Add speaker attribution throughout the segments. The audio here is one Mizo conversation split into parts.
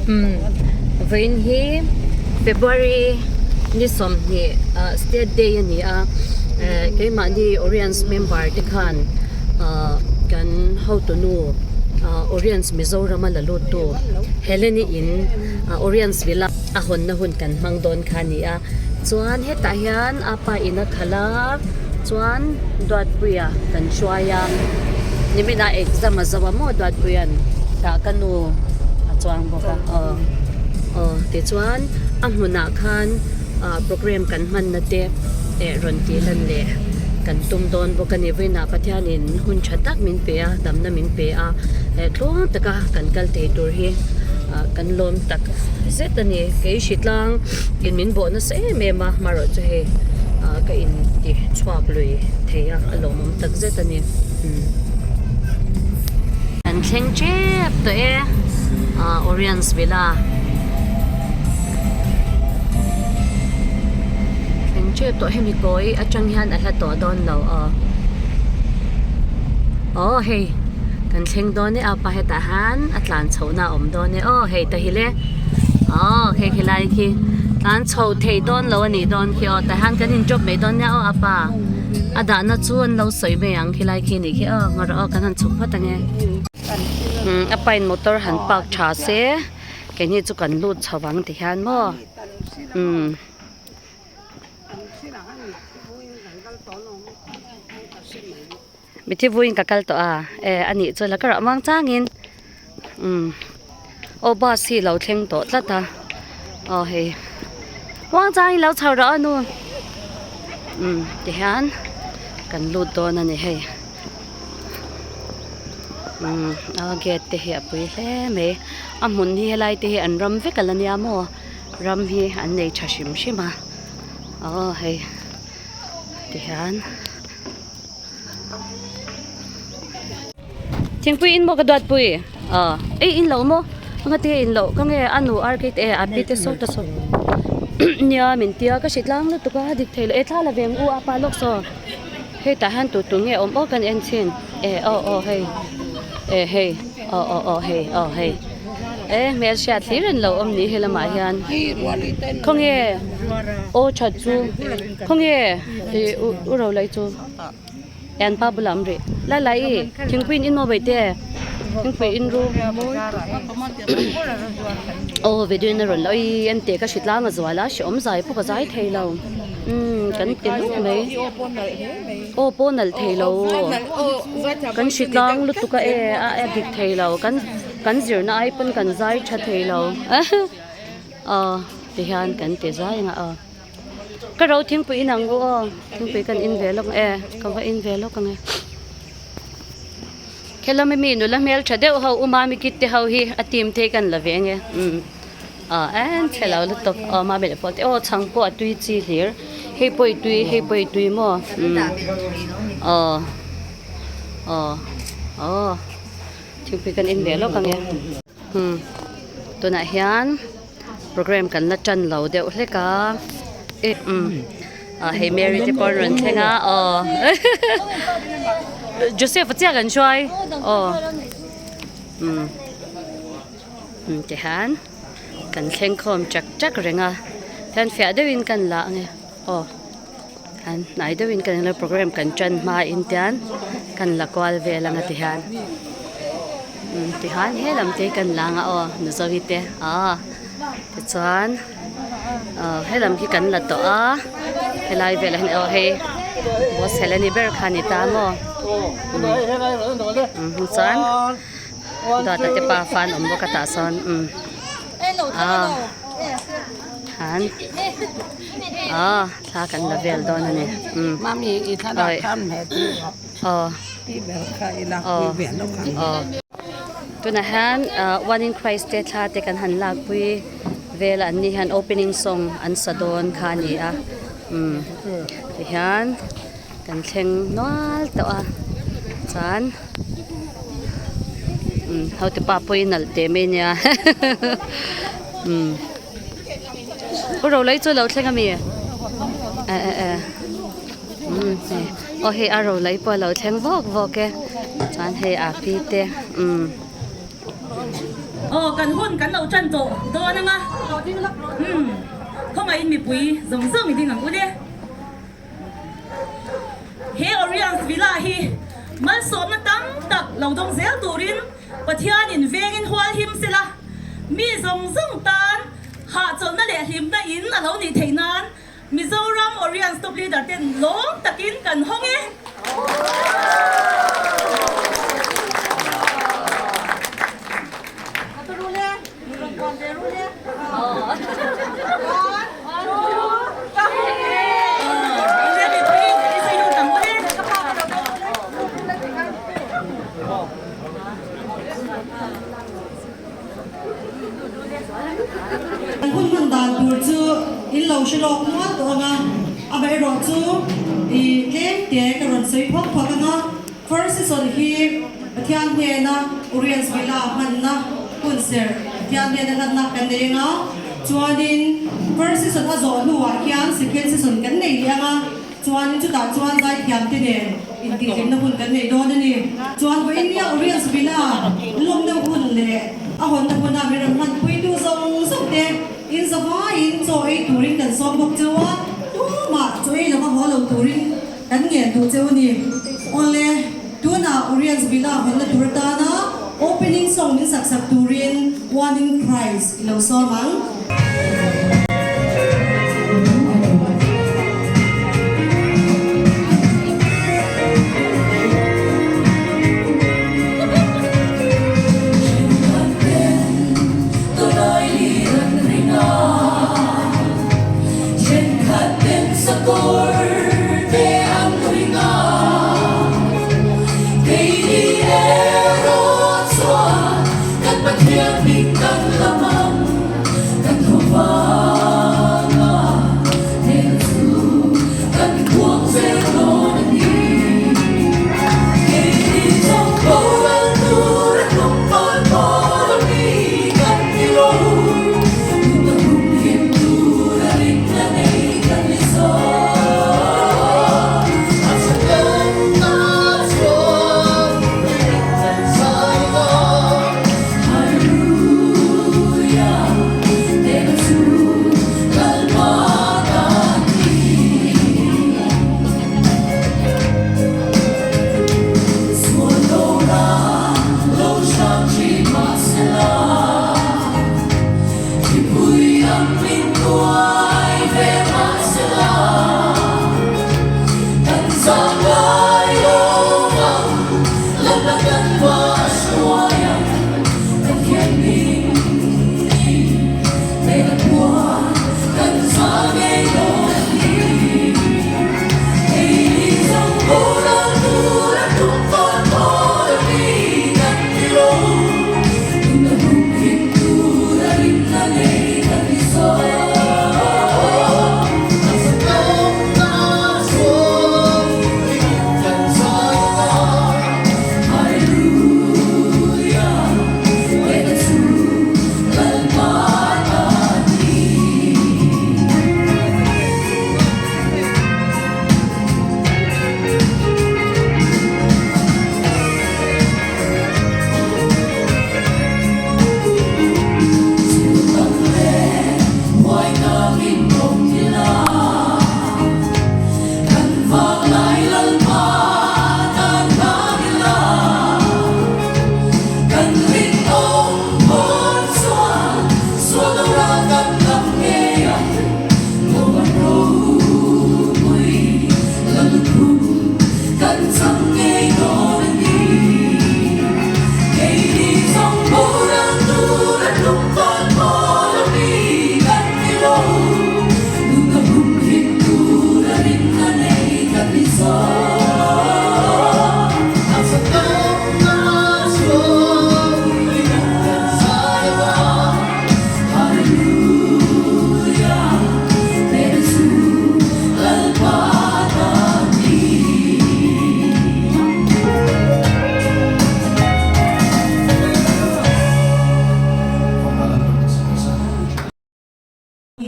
Speaker 1: Umm vawiin hi February ni sawmhnih ah state day a ni a eh keimahni Oriens member te khan ah kan hotunu ah Oriens Mizoram a la lut tu Heleni in ah Oriens villa a hawnna hun kan hmang dawn kha a ni a chuan hetah hian a pa in a khalh a chuan Duatpuia kan hruai a niminah exam a zo a maw Duatpuia'n tah ka nu a chuang bawk a aw aw tichuan a hmunah khan ah program kan hmanna te eh rawn tih lan leh kan tum dawn bawk a ni vawiinah Pathianin hun tha tak min pe a damna min pe a eh tluang taka kan kal thei tur hi ah kan lawm tak zet a ni kei hritlang in min bawh nasa em em a marawh chu hei ah ka in ti chhuak lui thei a a lawmawm tak zet a ni umm. Kan thleng tep tawh e ah Oriens Villa thleng tep tawh hemi kawi atang hian a hla tawh dawn lo aw aw hei kan thleng dawn e a pa hetah han a tlan chhoh na a awm dawn e aw hei ta hi le aw hei khilai khi tlan chho thei dawn lo a nih dawn khi aw tah hian kan in drop mai dawn nia aw a pa a dahna chu an lo sawi mai ang khilai khi nih khi aw ngarawh aw kan han chhuk phawt ange umm a pain motor han park tha se keini chu kan lut chho vang ti hian maw umm. Mithi vuiin ka kal tawh a e a nih chu la ka rah muang changin umm aw bus hi lo thleng tawh tlat a aw hei muang changin lo chho rawh a nu umm tihian kan lut dawn a ni hei umm a gate te hi a pui hle mai a hmun hi helai te hi an ram vek a la nia maw ram hi an nei tha hrim hrim a aw hei tihian. Thingpui in maw ka duatpui aw ei in lo maw anga te in loh ka nge a nu ar kei te e a pi te saw ta saw nia min tia ka hre tlang lutuk a dik thei lo e thla la ve ang u a pa lawk saw hei tah hian tu tu nge awm aw kan en chhin e aw aw hei e hei aw aw aw hei aw hei. E hmel hriat hlir an lo awm ni helamah hian khawnge aw that chu khawnge ih u ro lai chu an pa bulah awm rih lai lai i thingpui in in maw baihte thingpui in ru aw video in a rawn la awii en teh ka hri tlang a zual a hreawm zai pawh ka zai thei lo umm kan ti luk mai aw pawh nalh thei lo kan hri tlang lutuk a e a dik thei lo kan. Kan zirna ai pawn kan zai tha thei lo aw ti hian kan ti zai ang a aw ka ro thingpui in ang u aw thingpui kan in ve lawk e ka va in ve lawk ang e helama mi nula hmel tha deuh ho u mami kit te ho hi a team te hi kan la ve ang e umm aw en chhe lo lutuk aw mami leh pawh te aw chhang pawh a tui chi hlir hei pawh i tui hei pawh i tui maw umm aw aw aw. Thingpui kan in ve lawk ang e umm tunah hian program kan la tan lo deuh hlek a eh umm ah hei Mary te pawh an rawn thleng a aw Joseph a chiah kan hruai aw umm umm tihian kan thleng khawm chak chak reng a tihian fiah deuhin kan la ang e aw. An hnai deuhin kan ilo program kan tan hma in tian kan la kual vel anga ti hian umm ti hian he lam te hi kan la anga aw mizo hi te aw tichuan aw he lam hi kan la tawh a helai velah hian aw hei boss heleni ber kha a ni ta maw umm chuan dawta te pafa an awm bawk a tah sawn umm aw han aw. Thla kan la vel dawn a ni. Umm.
Speaker 2: Mami i thlalak khan hmeh ti rawh.
Speaker 1: Aw.
Speaker 2: Ti ber kha i lak pui ve lawk ang.
Speaker 1: Aw. Tunah hian One in Christ te thla te kan han lak pui vel a an ni hian opening song an sa dawn kha a ni a. Umm. Tihian kan thleng nual tawh a chuan umm hote pa pawh hi nalh teh mai a nia. Umm. U ro lai chu lo thleng ami eh eh eh umm hei aw hei a ro lai pawh a lo thleng vawk vawk e chuan hei a pi te umm.
Speaker 3: Aw kan hun kan lo tan tawh dawn anga umm khawngaihin mipui zawng zawng i ding ang u le. He Oriens Villa hi malsawmna tam tak lo dawng zel turin Pathianin vengin hual him sela, mi zawng zawng tan hahchawlhna leh hlimna in a lo nih theih nan Mizoram Oriens Top Leader ten lawm takin kan hawng e.
Speaker 4: Kan hun hman dan tur chu in lo hre lawk nual tawh ang a, amaherawh chu i tlem te ka rawn sawi phawk phawk ang a, first season hi Pathian hnena Urians Villa hmanna hun serh Pathian hnena hlatna kan nei ang a, chuanin first season a zawh hnuah hian second season kan nei leh ang a. Chuan chutah chuan zaithiamte nen intihhlimna hun kan nei dawn a ni. Chuan vawiin nia Oriens Villa lawmna hun leh a hawnna huna min rawn hmanpuitu zawng zawng te in zavaiin chaw ei turin kan sawm bawk cheu a, tumah chaw ei lova haw lo turin kan ngen duh cheu a ni. Awle, tunah Oriens Villa hawnna tur atana opening song min sak sak turin One in Christ i lo sawm ang.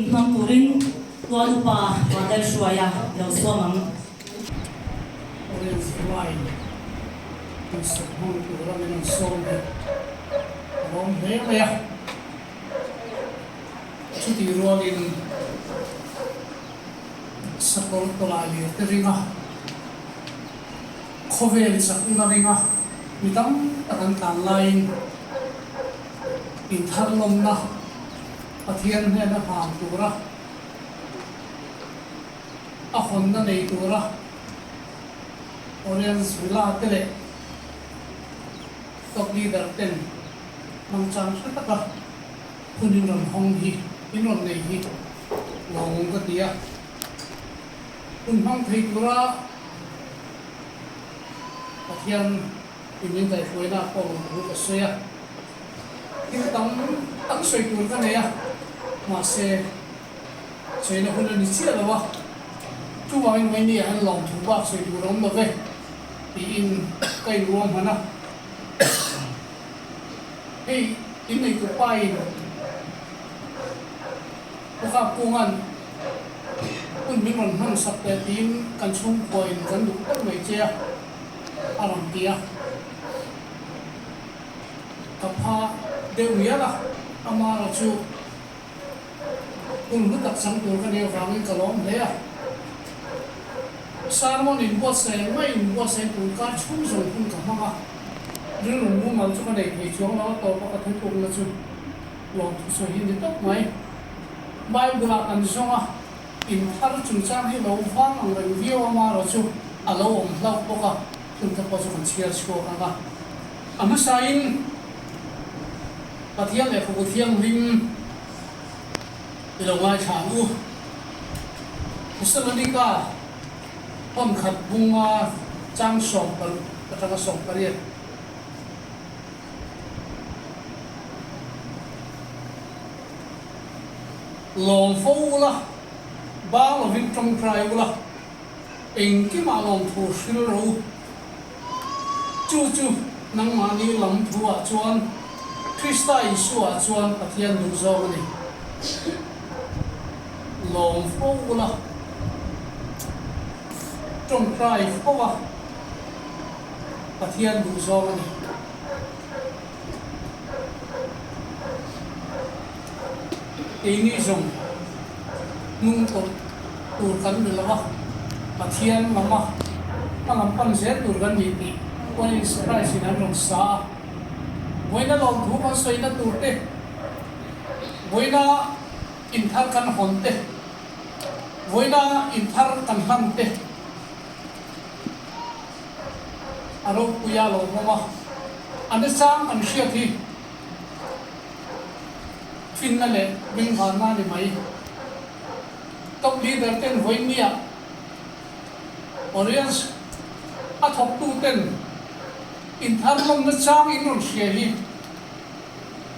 Speaker 3: Hmang turin Tual Upa Vanlal Hruaia lo sawm ang.
Speaker 5: Orange wine insak hmang tura min rawn sawm hi. Lawm hle mai a, chutih rualin sakawr tawlai lir te ringa khawvel chakna ringa mi tam tak an tlan laiin inthar lawmna Pathian hnena hlan tura a hawnna nei tura Oriens Villa te leh Top leader ten hmangchang hre taka hun in rawn hawng hi, in rawn nei hi lawng ka ti a. Hun hmang thei tura Pathian in min kaihhruaina pawh rawn thu ka sawi a. Thil tam tak sawi tur ka nei a, mahse sawina hun a ni chiah lo a. Chuvangin Wayne-a hian lawmthu bak sawi tur a awm lo ve. Tiin ka inruam hman a, Hei inneitu pain Bawkap kunga'n hun min rawn hman sak teh tiin kan chhungkhuain kan duh ber mai che a, a rawn ti a. Ka pha deuh ngial a, amaherawh chu hun hlu tak chang tur ka nih avangin ka lawm hle a. Sermon inbuatsaih mai inbuatsaih tur kar chhung zawng hun ka hmang a, rilru mumal chu ka nei thei chuang lo a, tawpa ka thutlukna chu lawmthu sawi hi ni tawp mai. Bible ah kan zawng a, inthar chungchang hi lo vang ang reng viau a, marawh chu a lo awm hlauh bawk a, chungte pawh chu kan chhiar chhuak ang a. A hmasain Pathian lehkhabu thianghlim i lo ngaithla ang u. Thessalonika hawn khat bunga chang 16 atanga 18. Lawm fo ula, bang lovin tawngtai ula, engkimah lawmthu hril ro. Chu chu nangmahni lam thuah chuan Krista Isua chuan Pathian duh zawng a ni. Lawm fo ula, tawngtai fo a, Pathian duh zawng a ni. Keini zawng hnung tawlh tur kan ni lo a, Pathian lama a lam pan zel tur kan ni tih Orange Rice in an rawn sa a. Vawiina lawmthu kan sawina tur te, vawiina inthar kan hawn te, vawiina inthar kan hlan te a ropui a lawmawm a, a nachang kan hriat hi. Finna leh bengvarna a ni mai. Top leader ten vawinia Orioles a thawktu ten inthar lawmna chang in rawn hria hi,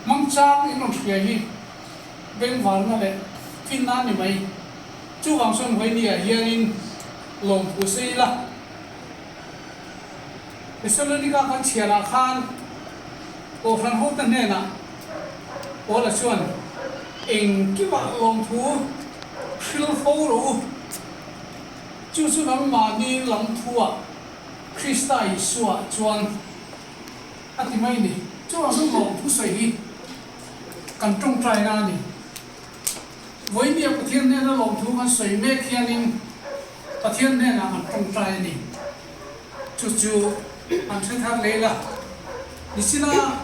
Speaker 5: hmang chang in rawn hria hi bengvarna leh finna a ni mai. Chuvang chuan vawinia hianin lawmthu sei ila. Thessalonica kan chhiarah khan Kohhran hote hnenah Paula chuan, Engkimah lawmthu hril fo rawh u. Chu chu nangmahni lam thuah Krista Isua chuan a ti mai ni. Chuvang chu lawmthu sawi hi kan tawngtaina a ni. Vawinia Pathian hnena lawmthu kan sawi mek hianin Pathian hnenah kan tawngtai a ni. Chu chu an hre thar leh la. Nichina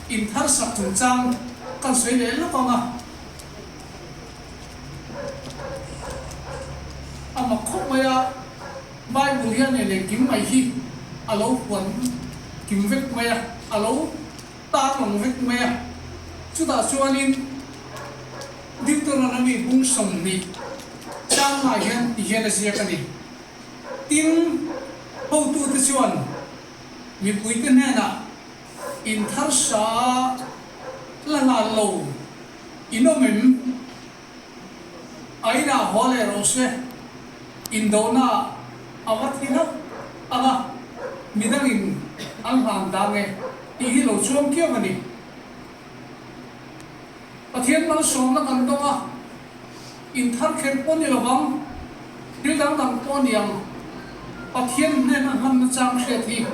Speaker 5: inthar sak chungchang kan sawi leh lawk ang a. A mak khawp mai a, Bible hian ei leh kim mai hi a lo huan kim vek mai a, a lo tarlang vek mai a. Chutah chuanin Deuteronomy bung 20 changah hian ti hian a ziak a ni. Tin, hotute chuan mipuite hnenah inthar sa la hlan lo in awm em? A inah haw leh rawh se, indohnaah a va thi hlauh ang a, midangin an hlan dang e tih hi lo chuang kiau a ni. Pathian malsawmna kan dawng a, inthar kher pawh ni lovang, thil dang dang pawh a ni ang, Pathian hnena hmanna chang hriat hi.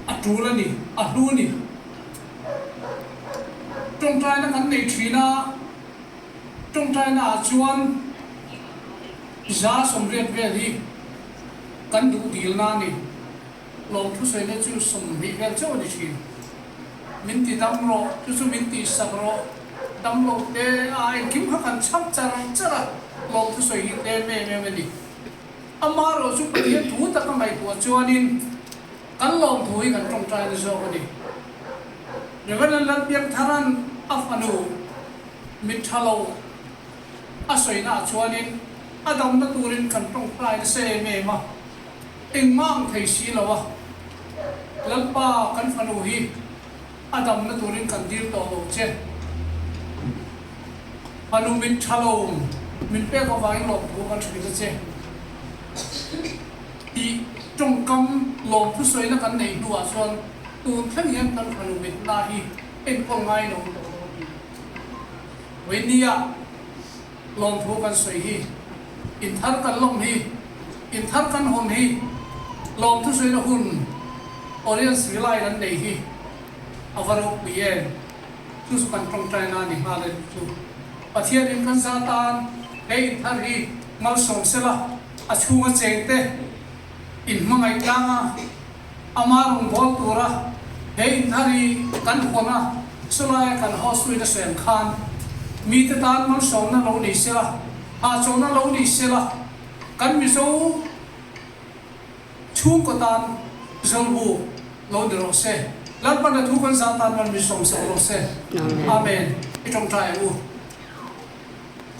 Speaker 5: A tul a ni, a hlu a ni. Tawngtaina kan nei thin a, tawngtaina ah chuan 80% vel hi kan duh dilna a ni. Lawmthusawina chu 20 vel chauh a ni thin. Min ti dam rawh, chu chu min tihsak rawh, dam loh te a engkim kha kan chhak char char a, lawmthusawi hi tlem em em a ni. Amaherawh chu Pathian thu taka ngaihtuah chuanin kan lawmthu hi kan tawngtaina zawk a ni. Reverend Lalpiangtharan a fanu mit tha lo a sawinaah chuanin a damna turin kan tawngtai nasa em em a, engmah ang thei si lo a, Lalpa kan fanu hi a damna turin kan dil tawh lo che. Fanu mit tha lo min pek avangin lawmthu kan hrilh a che tih tawngkam lawmthu sawina kan neih hnuah chuan tun thleng hian kan fanu mitna hi enkawl ngai lo tawh dawn a ni. Vawinia lawmthu kan sawi hi, inthar kan lawm hi, inthar kan hawn hi, lawmthu sawina hun Oriens Vilai an nei hi a va ropui em? Chu chu kan tawngtaina a ni nghal a ni chu. Pathianin kan za tan he inthar hi malsawm sela, a chhunga chengte inhmangaih tlanga ama rawngbâwl tura he inthar hi kan hawn a, chulaia kan host-uina sawi ang khan mite tan malsawmna lo nei sela, hahchawlhna lo nei sela, kan Mizo Chhungkaw tan Zawlbu lo ni rawh se. Lalpan a thu kan zah tan man min sawmsak rawh se. Amen. I tawngtai ang u.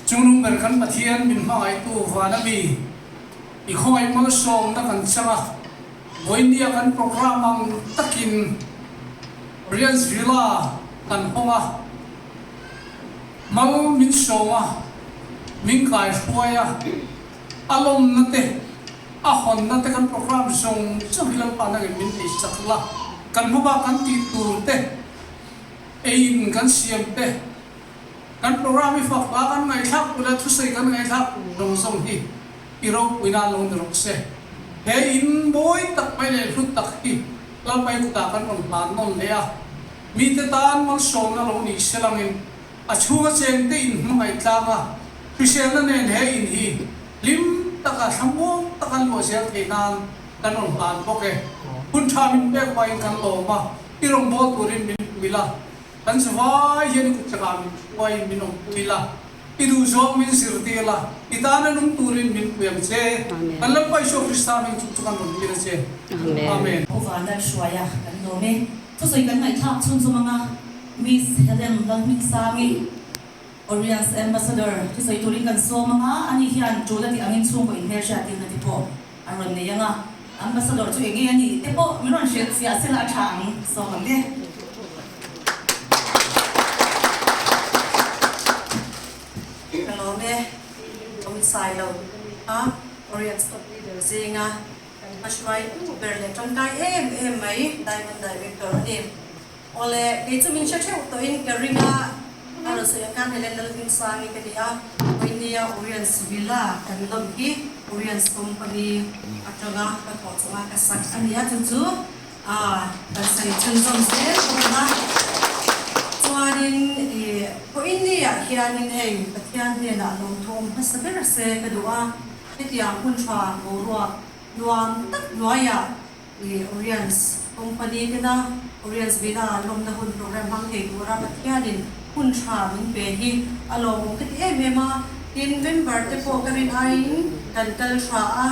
Speaker 5: Chungnung ber kan Pathian min hmangaihtu vana mi i khawngaih malsawmna kan chang a, vawinia kan program ang takin Rians Villa kan hawng a, mal min sawm a, min kaihruai a, A lawmna te, a hawnna te kan program zawng zawng hi Lalpa nangin min ei chak la, kan hmabak kan tih tur te, eiin kan siam te, kan program i fak hla kan ngaihthlak tur leh thusawi kan ngaihthlak tur zawng zawng hi i ropui nan lo ni rawh se. He in mawi tak mai leh hlut tak hi Lalpa i kutah kan rawn hlan nawn leh a, mite tan malsawmna lo nih selangin A chhunga chengte in hmangaih tlang a, hriselna nen he in hi hlim taka thlamuang taka luah zel theih nan kan rawn hlan bawk e. Hun tha min pek hmain kan lawm a, i rawngbâwl turin min pui la, kan zavai hian i kut chakah min hruaiin min awmpui la, i duhzawng min zirtir la, i tana nung turin min pui ang che. Kan Lalpa Isua Krista hming chung chu kan rawn tir a che. Amen.
Speaker 3: Pu Vanlal Hruaia kan lawm e. Thusawi kan ngaihthlak chhunzawm anga Miss Helen Lalhmingsangi, Oriens Ambassador, thusawi turin kan sawm anga ani hian tul a tih angin chhungkaw inhmelhriattirna te pawh a rawn nei anga Ambassador chu enge a nih te pawh min rawn hrilh chiah sela a tha ang sawm ang e.
Speaker 4: Ka lawm e, awm sai lo a Oriens top leader zinga Kan hmahruai u ber leh tangkai em em mai Diamond Director a ni. Awle, kei chu min hre theuh tawhin ka ring a, a rawn sawi ang khan Helen Lalhmingsangi ka ni a, Vawinia Oriens Villa kan lawm hi Oriens Company atanga ka thawh chunga ka sak a ni a, chu chu kan sawi chhunzawm zel bawk ang a. Chuanin i Vawinia hianin hei Pathian hnenah lawmthu awm hmasa ber se ka duh a. Hetiang hun tha boruak nuam tak hnuaiah i Oriens Company tena Oriens Villa lawmna hun program hmang thei tura Pathianin hun tha min pe hi a lawmawm ka ti em em a. Tin, member te pawh ka rin aiin kan kal tha a,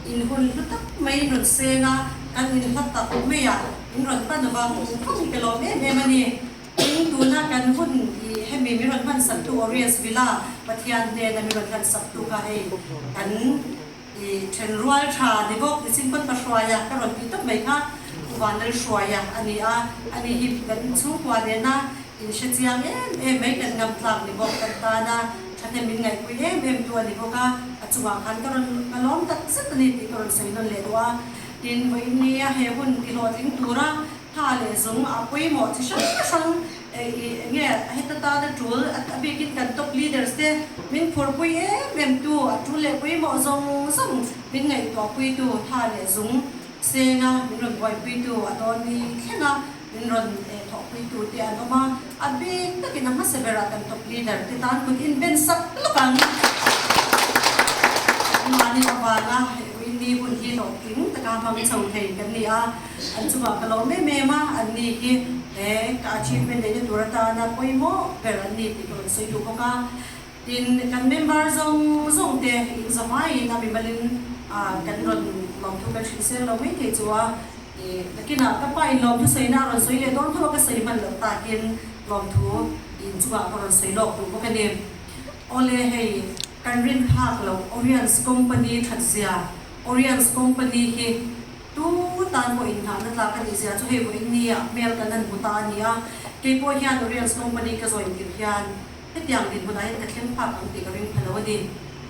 Speaker 4: in hun hlu tak mai in rawn seng a, kan in hla tak maiah in rawn pan vang vang ka lawm em em a ni. Tin, tuna kan hun i hemi min rawn hman sak tu Oriens Villa Pathian hnena min rawn hlan sak tu kha hei kan i then rual tha ni bawk nichin pawn ka hruai a, ka rawn tih tawp mai kha U Vanlalhruai a a ni a, ani hi kan chhungkua nena in hre chiang em em mai kan ngam tlak ni bawk kan tana thahnem min ngaihpui em em tu a ni bawk a, a chungah khan ka rawn ka lawm tak zet a ni tih ka rawn sawi nawn leh duh a, tin vawiin nia he hun tihlawhtling tura Tha leh zung a pawimawh chi hrang hrang enge heta tana tul a bikin kan top leaders te min phurpui em em tu a tul leh pawimawh zawng zawng min ngaihtuahpui tu tha leh zung Senga min rawn buaipuitu a dawn ni thleng a, min rawn thawhpuitu te an awm a, a bik takin a hmasa berah kan top leader te tan kut inben sak lawk ang. Mahni avanga Winnie hun hi hlawhtling taka hmang chho thei kan ni a, an chungah ka lawm em em a, an ni hi he ka achievement neihna tur atana pawimawh ber an ni tih ka rawn sawi duh bawk a. Tin, kan member zawng zawng te in zavaiin a mimalin kan rawn lawmthu kan hrilh sel lo mai thei chu a, nakinah ka pa in lawmthu sawina a rawn sawi leh dawn tho a ka sawi hman loh takin lawmthu in chungah ka rawn sawi lawk duh bawk a ni. Awle hei kan rin phak loh Oriens Company that zia, Oriens Company hi tu tan pawh inhnahna tlak a nih zia chu hei vawiin nia hmel kan han hmu ta a ni a, keipawh hian Oriens Company ka zawin tirh hian Hetiang dinhmunah hian ka thleng phak ang tih ka ring pha lo a ni.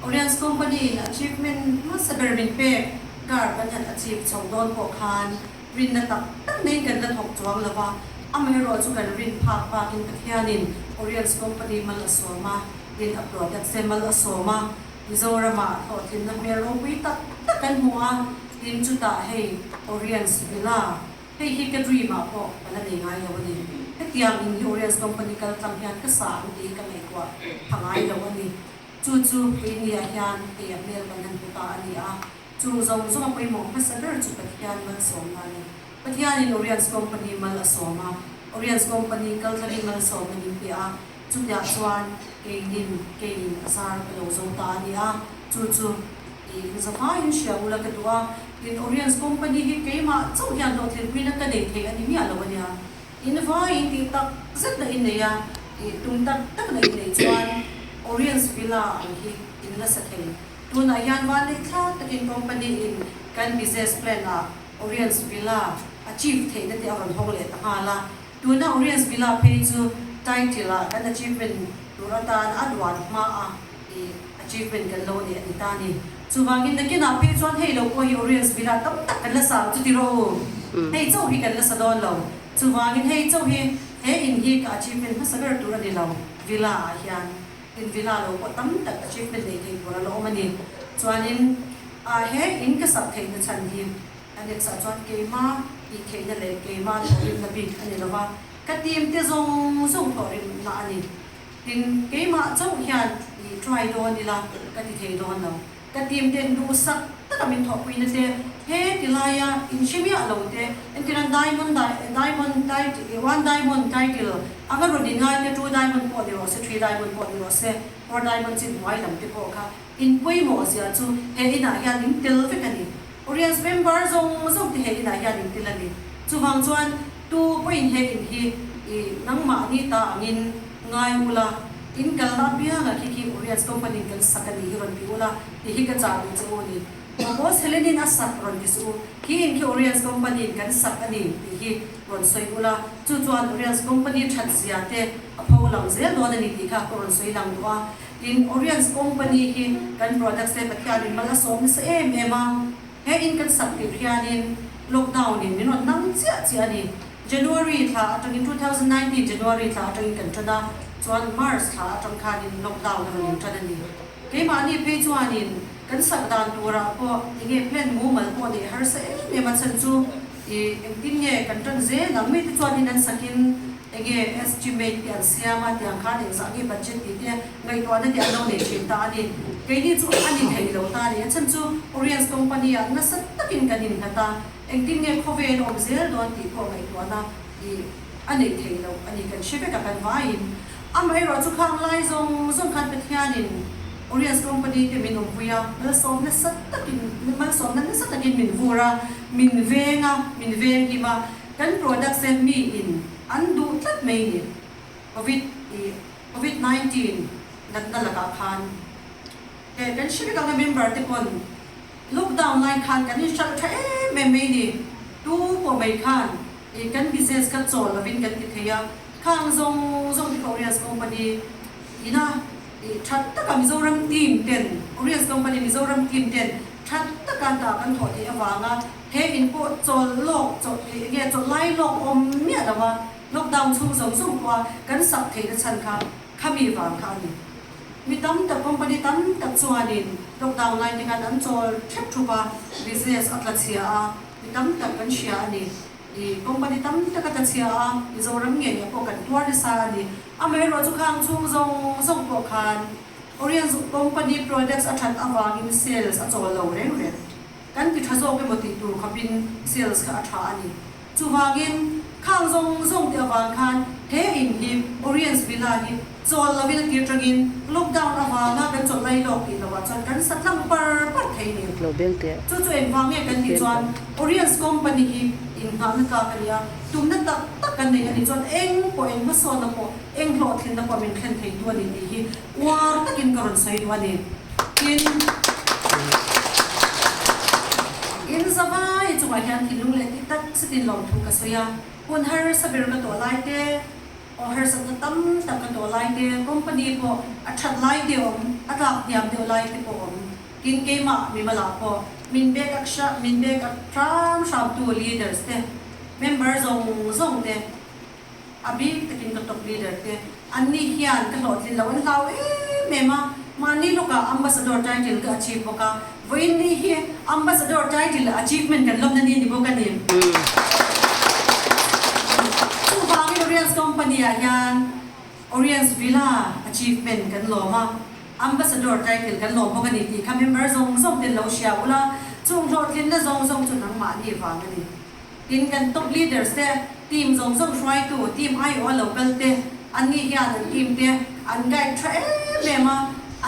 Speaker 4: Oriens Company in achievement hmasa ber min pek car kan han achieve chho dawn pawh khan rinna tak tak neiin kan la thawk chuang lo va, amaherawh chu kan rin phak bakin Pathianin Oriens Company mal a sawm a, tin a product te mal a sawm a, Mizoramah hlawhtlinna hmel ropui tak tak kan hmu a, tin chutah hei Oriens Villa Hei hi ka dream ah pawh ka la nei ngai lo a ni. Hetiang in hi Oriens company kal tlang hian ka sa ang tih hi ka ngaihtuah pha ngai lo a ni. Chu chu keini ah hian hei a hmel kan han hmu ta a ni a. Chung zawng zawng a pawimawh hmasa ber chu Pathian malsawmna a ni. Pathian in Oriens company mal a sawm a, Oriens company kal tlangin malsawmna min pe a, chutiah chuan keinin keiin a zar ka lo zo ta a ni a. Chu chu Tiin zavaiin hria ula ka duh a, tin Oriens company hi keimah chauh hian hlawhtlinpuina ka nei thei a ni miah lo a nia. In vaiin tih tak zet na in nei a, tih tum tak tak na in neih chuan Oriens Villa ang hi in la sa thei. Tunah hian vanneih thlak takin company in kan business plan ah Oriens Villa achieve theihna te a rawn hawng leh ta nghal a. Tuna Oriens Villa phei chu title ah kan achievement tur atan a duan hma a. I achievement kan lo nei a ni ta ni. Chuvangin nakinah phei chuan hei lo pawh hi Oriens Villa tam tak kan la sa ang chu ti rawh u. Hei chauh hi kan la sa dawn lo. Chuvangin hei chauh hi he in hi ka achievement hmasa ber tur a ni lo. Villa ah hian in villa lo pawh tam tak achievement nei thei tur a la awm a ni. Chuanin ah he in ka sak theihna chhan hi Annex ah chuan keima tih theihna leh keima thawhrimna bik a ni lo va, ka team te zawng zawng thawhrimna a ni. Tin, keimah chauh hian i try dawn ila ka ti thei dawn lo. Ka team ten duhsak taka min thawhpuina te, he ti laia in hre miah lo te, entirang diamond diamond title one diamond title anga rawn in ngai te, two diamond pawh ni rawh se, three diamond pawh ni rawh se, four diamond chin hnuai lam te pawh kha in pawimawh zia chu he inah hian in tel vek a ni. Oriens member zawng zawng te he inah hian in tel a ni. Chuvang chuan tu pawhin he in hi i nangmahni ta angin ngai ula, in kalna apianga khi khi Oriens company in kan sak a nih hi rawn ti ula tih hi ka chah duh che u a ni. Boss Helen-in a sak rawn ti suh u, khi in khi Oriens company in kan sak a ni tih hi rawn sawi ula, chu chuan Oriens company that zia te a pho lang zel dawn a ni tih kha ka rawn sawi lang duh a. Tin, Oriens company hi kan products te Pathianin mal a sawm nasa em em a, he in kan sak tirh hianin lockdown in min rawn nang chiah chiah a ni. January thla atangin, 2019 January thla atangin kan tan a, chuan March thla atang khanin lockdown a rawn in tan a ni. Keimahni phei chuanin kan sak dan turah pawh enge plan mumal pawh neih harsa em em a chhan chu i engtin nge kan tan zel ang mite chuanin an sakin enge estimate te an siam a tiang khan engzah nge budget tih te ngaihtuahna te an lo nei thin ta a ni. Keini chu a ni thei lo ta a ni. A chhan chu Oriens company ah nasa takin kan innghat a. Engtin nge khawvel awm zel dawn tih pawh ngaihtuahna i a neih theih loh a ni kan hre vek a kan vaiin. Amaherawh chu khang lai zawng zawng khan Pathianin Oriens Company te min awmpui a, malsawm nasa takin malsawmna nasa takin min vur a, min veng a, min veng him a, kan products te miin an duh tlat mai ni. Covid i Covid 19 natna lakah khan he kan hre vek ang a member te pawn Lockdown lai khan kan inhralh tha em em mai ni. Tu pawh mai khan ih kan business kha chawl lovin kan ti thei a, khang zawng zawng te kha Oriens company ina ih tha taka Mizoram team ten, Oriens company Mizoram team ten tha taka dah kan thawh theih avanga he in pawh chawl lawk chaw ih enge chawl lai lawk awm miah lo a, lockdown chhung zawng zawng pawha kan sak theihna chhan kha khami vang kha a ni. Mi tam tak, company tam tak chuanin lockdown lai te khan an chawl thep thup a, business a tla chhia a, Mi tam tak kan hria a ni. I company tam tak a tachhia a, Mizoram ngeiah pawh kan tuar nasa a ni. Amaherawhchu khang chhung zawng zawng pawh khan Orient company products a that avangin sales a chawl lo reng reng. Kan ti tha zawk emaw tih tur khawpin sales kha a tha a ni. Chuvangin khang zawng zawng te avang khan he in hi Orients Villa hi chawl lovin a tir tangin lockdown avanga kan chawlh lai lawk tih lovah chuan kan sa tlang par par thei ni. Chu chu engvang nge kan tih chuan Orients company hi inngahna tlak a ni a, tumna tak tak kan nei a nih chuan eng pawh eng hmasawnna pawh eng hlawhtlinna pawh min thlen thei tu a ni tih hi uar takin ka rawn sawi duh a ni. Tin, in zavai chungah hian thinlung leh tih tak zetin lawmthu ka sawi a, hun harsa ber ka tawh lai te, aw harsatna tam tak ka tawh lai te, company pawh a that lai te awm, a tlak hniam deuh lai te pawh awm. Tin, keimah mimalah pawh min bek ak min bek ak hram hramtu leaders te, member zawng zawng te, A bik takin ka top leader te an ni hian ka hlawhtlin loh an hlau em em a, mahni lawkah Ambassador title ka achieve bawk a, vawiin ni hi Ambassador title achievement kan lawmna ni a ni bawk a ni. Chuvangin Orients Company ah hian Orients Villa achievement kan lawm a, Ambassador title kan lawm bawk a ni tih kha member zawng zawng ten lo hria ula, chung hlawhtlinna zawng zawng chu nangmahni vang a ni. Tin, kan top leaders te, team zawng zawng hruaitu, team aiawha lo kal te, an ni hian an team te an guide tha em em a,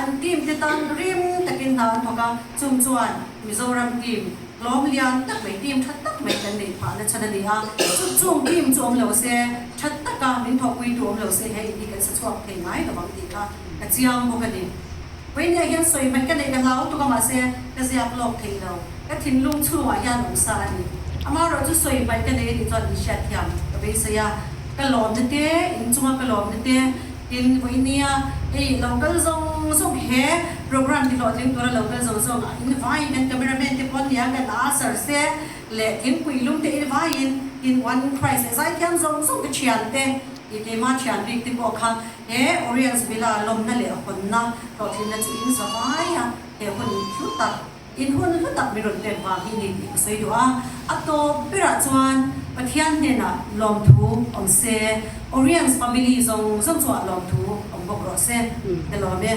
Speaker 4: an team te tan rim takin hna an thawk a, chung chuan Mizoram team hlawm lian tak mai, team tha tak mai kan neih phah na chhan a ni a, chu chung team chu awm lo se, tha taka min thawhpuitu awm lo se he in hi kan sa chhuak thei ngai lo ang tih kha ka chiang bawk a ni. Vawinia hian sawi hmaih ka neih ka hlau tuk a mahse ka ziak lawk thei lo. Ka thinlung chhungah hian awm sa a ni. Amaherawh chu sawi hmaih ka nei a nih chuan in hriatthiam ka beisei a. Ka lawmna te, in chunga ka lawmna te, tin vawinia hei lo kal zawng zawng he program ti hlawhtling tura lo kal zawng zawng in vaiin kan cameraman te pawh nia kan usher te leh thingpui lum te in vaiin tin one Christ leh zaithiam zawng zawng te thian te i keimah thian bik te pawh kha he Orients Villa lawmna leh hawnna hlawhtlinna chu in za vai a he hun hlu tak In hun hlu tak mi rawn pek vang hi ni tih ka sawi duh a, a tawp berah chuan Pathian hnenah lawmthu awm se, Orients family zawng zawng chungah lawmthu awm bawk rawh se, ka lawm e.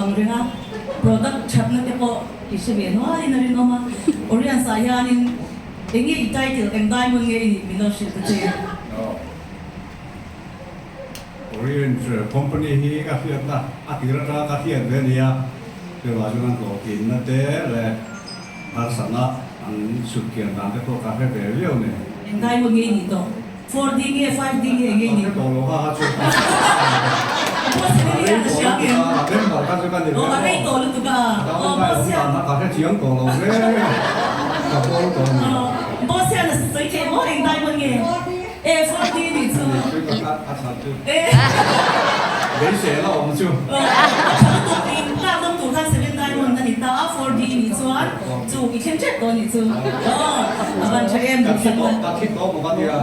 Speaker 3: tawh ang reng a, product thatna te pawh i hre ve nualin a rinawm a. Oriens ah hianin eng nge i title, eng diamond nge i nih min lo hrilh ta che.
Speaker 6: Orient company hi ka hriatna a tir atanga ka hriat ve a nia, chuvang chuan an hlawhtlinna te leh harsatna an sutkian dan te pawh ka hre ve viau nen.
Speaker 3: Eng diamond nge i nih tawh? 4D nge 5D nge eng nge i nih?
Speaker 6: Ka hre tawh lo kha kha chu.
Speaker 3: Boss hi ni a ka hria ang em?
Speaker 6: A member kha chu ka ni ve
Speaker 3: Aw a rei tawh lutuk a.
Speaker 6: Aw boss hian. Ka hre chiang tawh lo ve. Ka pawl tawh a ni.
Speaker 3: Boss hian a sawi theih maw eng diamond nge? E 4D nih chu. E.
Speaker 6: Beisei la awm chu.
Speaker 3: A tha lutuk in tlak dawm tur khan 7 diamond a ni ta a 4D nih chuan chu i thleng tep dawn nih chu. Aw a van tha em duhsakna.
Speaker 6: Ka thi tawh bawk a nia.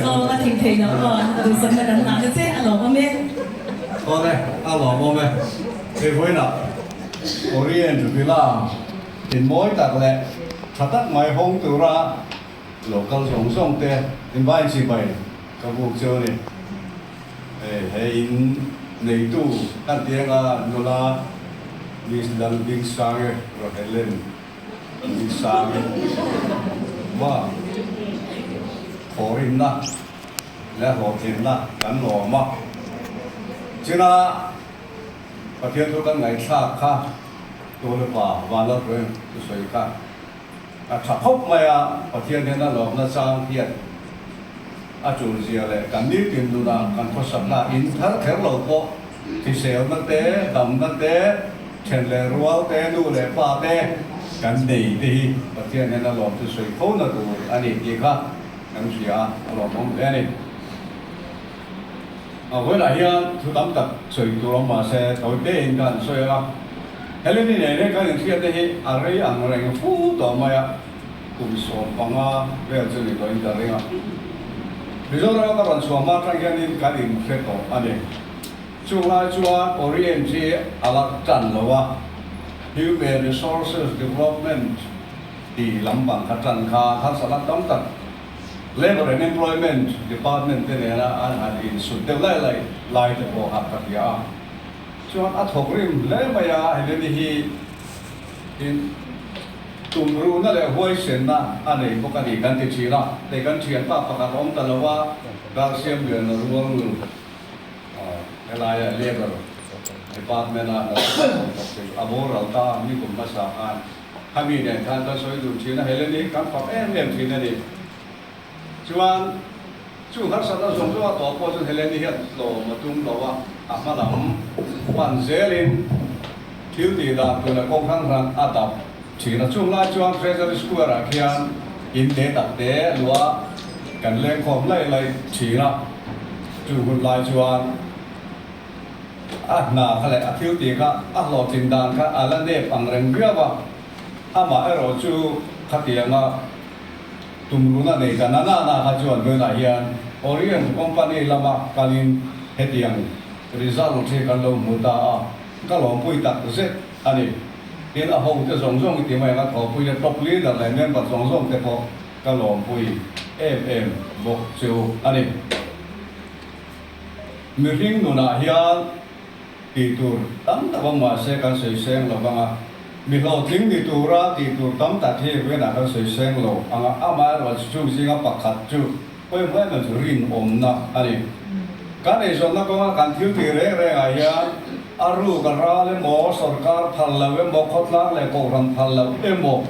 Speaker 3: Aw a thing thei lo aw duhsakna kan hlah na che a lawmawm e.
Speaker 6: Awle a lawmawm e. Hei vawiinah Orient Villa in mawi tak leh tha tak mai hawng tura Lo kal zawng zawng te in vai chibai ka buk chu a ni. Hei he in neitu kan ti anga nula Miss Lalbingsangi Rohelen Bingsangi va thawhrimna leh hlawhtlinna kan lawm a. China Pathian thu kan ngaihthlak kha Tualepa Vanlalruain thusawi kha A tha khawp mai a, Pathian hian a lawmna chang hian a tul zia leh kan nitin nunah kan khawsakna in thar kher lo pawh hriselna te, damna te, then leh rual te, nu leh pa te kan nei te hi Pathian hian a lawm chu sawi fo na tur a ni tih kha kan hria a, a lawmawm hle a ni. A vawilah hian thu tam tak sawi tur awm mahse tawi tein ka han sawi ang a, Heleni nen hian kan inhriatna hi a rei ang reng fu tawh mai a, kum 15 vel chu ni tawhin ka ring a. Mizorama ka rawn chhuah hma atang hianin kan inhre tawh a ni. Chung lai chuan Orient hi a la tan lo a, Human Resources Development tih lampang kha tan kha harsatna tam tak Labour and Employment Department te nena an han insut deuh lai lai lai te pawh kha ka hria a. Chuan a thawk rim hle mai a, Heleni hi in tumruhna leh huaisenna a nei bawk a ni kan ti thin a. Hei kan thianpa pakhat a awm ta lo a, Darsiam Liana Rualnul helaia Labour Department a a boral ta a, nikum hmasa khan. Khami nen khan kan sawi dun thin a, Heleni kan fak em em thin a ni. Chuan chu harsatna zawng zawng a tawh pawh chuan Heleni hian tlawm a tum lo a, a hma lam pan zelin thil tih dan tur leh kawng hrang hrang a dap thin a. Chung lai chuan Treasury Square ah khian in te tak te luah kan lengkhawm laih laih thin a, chu hun lai chuan A hna kha leh a thil tih kha a hlawhtlin dan kha a la nep ang reng viau a, amah erawh chu khatianga tumruna nei ta na na kha chuan tunah hian Orient Company lama kalin hetiang result hi kan lo hmu ta a, ka lawmpui tak zet a ni. Tin, a hote zawng zawng i ti mai ang a, thawhpui leh top leader leh member zawng zawng te pawh ka lawmpui em em bawk chu a ni. Mihring nunah hian tih tur tam tak awm mahse kan sawi seng lo vang a, mi hlawhtling ni tura tih tur tam tak hi vawiinah kan sawi seng lo ang a, amaherawhchu chung zinga pakhat chu pawimawh em em chu rinawmna a ni. Kan eizawnna kawnga kan thil tih reng rengah hian a ruk a ral emaw, sawrkar phal lo emaw, khawtlang leh kohhran phal lo emaw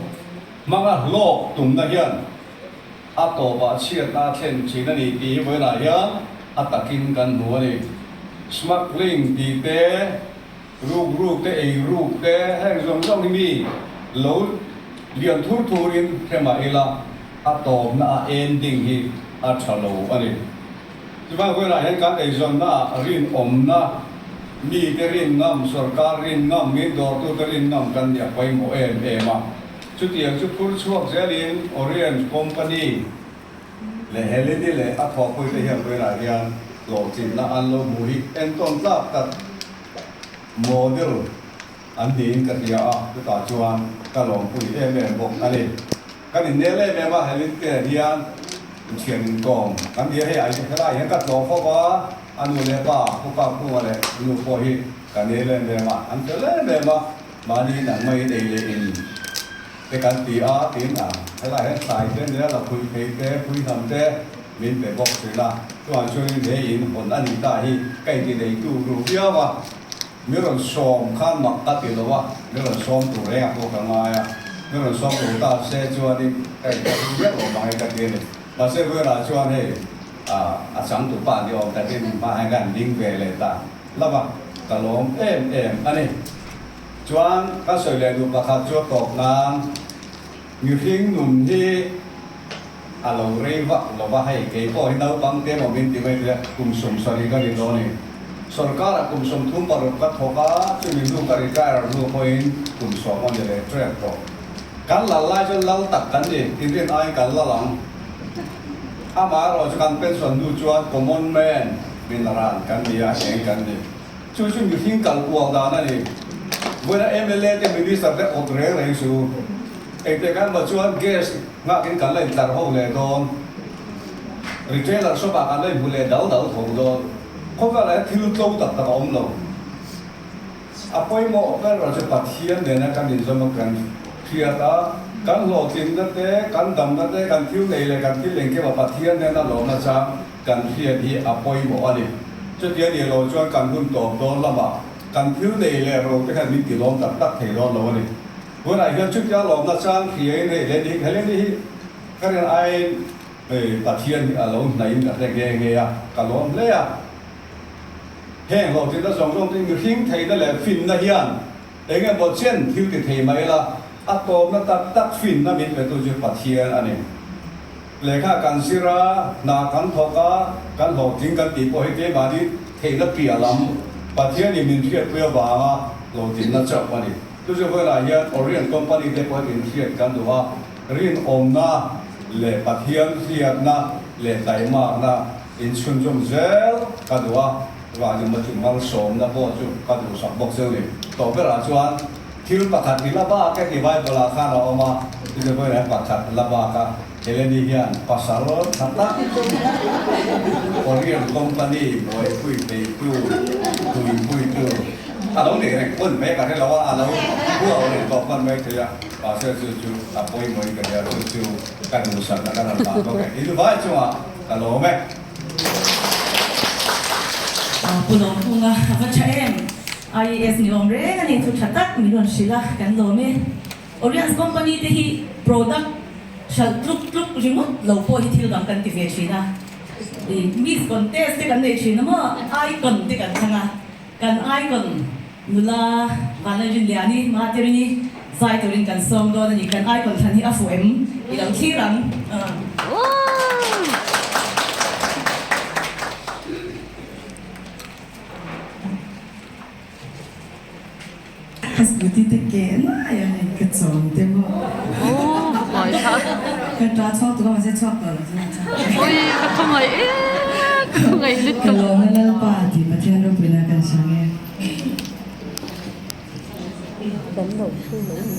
Speaker 6: hmanga hlawk tumna hian A tawpah chhiatna a thlen thin a ni tih hi vawiinah hian a takin kan hmu a ni. Smuggling tih te, ruk ruk te, ei ruk te, heng zawng zawng hi mi lo lian thur thurin hre mah ila a tawpna a ending hi a tha lo a ni. Chuvang vawiinah hian kan eizawnna ah rinawmna, mite rin ngam, sorkar rin ngam, min dawrtute rin ngam kan nia pawimawh em em a. Chutiang chu phur chhuak zelin Orient Company leh Heleni leh a thawhpuite hian vawiinah hian hlawhtlinna an lo hmu hi entawn tlak tak model an niin ka hria a, chutah chuan ka lawmpui em em bawk a ni. Kan innel em em a, Heleni te hian thian inkawm kan ni a, hei ai helai hian ka tlawm fo va, a nu leh pa, Pu Kangkunga leh nu pawh hi. Kan ei lem em a, an fel em em a, mahni in ang maiin ei leh in te kan ti a, tin a helai hian thlai te nia la phui phei te, phui hnam te min pe bawk thin a, chuan chuanin he in hawn a nih ta hi ka inti nei tu ru viau a, mi rawn sawm khan mak ka ti lo a, mi rawn sawm tur reng a pawh ka ngai a, mi rawn sawm tur ta se chuanin ka inti ru viau lo mang hi ka ti a ni. Mahse Vawirah chuan hei a changtupa ni awm takin hma hian ka han ding ve leh ta lo va, ka lawm em em a ni. Chuan ka sawi leh duh pakhat chu a tawp nan mihring nun hi a lo rei vak lo va, hei kei pawh hi naupang te emaw min ti mai thei a, kum 70 ka ni dawn a ni. Sorkarah kum 36 ka thawk a, chumi hnu ka retire hnu pawhin kum 10 a ni leh ṭep tawh. Kan lal lai chuan lal tak kan ni, inrin aiin kan lal ang. Amaherawh chu kan pension hnu chuan common man min ran kan ni a, eng kan ni. Chu chu mihring kal kual dan a ni. Vawiina mla te minister te awt reng reng chu engtiang kan mah chuan gas nghakin kan la intlar ho leh dawn, retailer shop ah kan la inhmu leh dal dal tho dawn. Khawvelah hian thil tlo tak tak a awm lo. A pawimawh ber chu Pathian nena kan inzawm a kan hriat a, kan hlawhtlinna te, kan damna te, kan thil nei leh kan thil engkim a Pathian nena lawmna chang kan hriat hi a pawimawh a ni. Chutia nih loh chuan kan hun tawp dawn lamah kan thil nei leh ro te khan min ti lawm tak tak thei dawn lo a ni. Tunah hian chutia lawmna chang hriain hei Leni hi, Heleni hi ka rin aiin hei Pathian hi a lo hnaihin ka hre nghe nghe a, ka lawm hle a. Heng hlawhtlinna zawng zawng chu mihring theihna leh finna hian eng emaw chen thil ti thei mai la, a tawpna tak tak finna min petu chu Pathian a ni. Lehkha kan zir a, hna kan thawk a, kan hlawhtling kan tih pawh hi keimahni theihna piah lam Pathianin min hriatpui avanga hlawhtlinna chauh a ni. Chu chu vawilah hian Orient Company te pawh inhriat kan duh a, rinawmna leh Pathian hriatna leh taimakna Inchhunzawm zel ka duh a, Rajama chu malsawmna pawh chu ka duhsak bawk zeuh ni. Tawh berah chuan thil pakhat i la bak e tih Bible ah khan a awm a, chutah pawhin an pakhat la bak a, Heleni hian pasal tha tak Korean company buaipui theitu, tuipuitu a lo nei reng hman mai ka hre lo a, a lo huau reng tawh hman mai thei a, mahse chu chu a pawimawhin ka hria, chu chu ka duhsakna ka rawn dah bawk e. Invai chungah. Ka lawm e.
Speaker 3: Pu Lawmkunga a va tha em? IAS ni awm reng a ni, thu tha tak min rawn hrilh a, kan lawm e. Oriens company te hi product hralh tluk tluk ringawt lo pawh hi thil dang kan ti ve thin a. Miss contest te kan nei thin a maw? Icon te kan thlang a, kan icon nula Vanlalrinliani, Materini zai turin kan sawm dawn a ni. Kan icon thlan hi a fuh em? I lo thlir ang.
Speaker 7: Ka scooty te ke lai a hei ka chawm te maw. Ka ta chhuak tur a mahse chhuak tawh lo chuan a chhuak.
Speaker 1: Oi ka khawngaih e ka khawngaih lutuk.
Speaker 7: Ka lawm e Lalpa tih Pathian ropuina kan hre nge.
Speaker 1: Kan lo thu mai ni.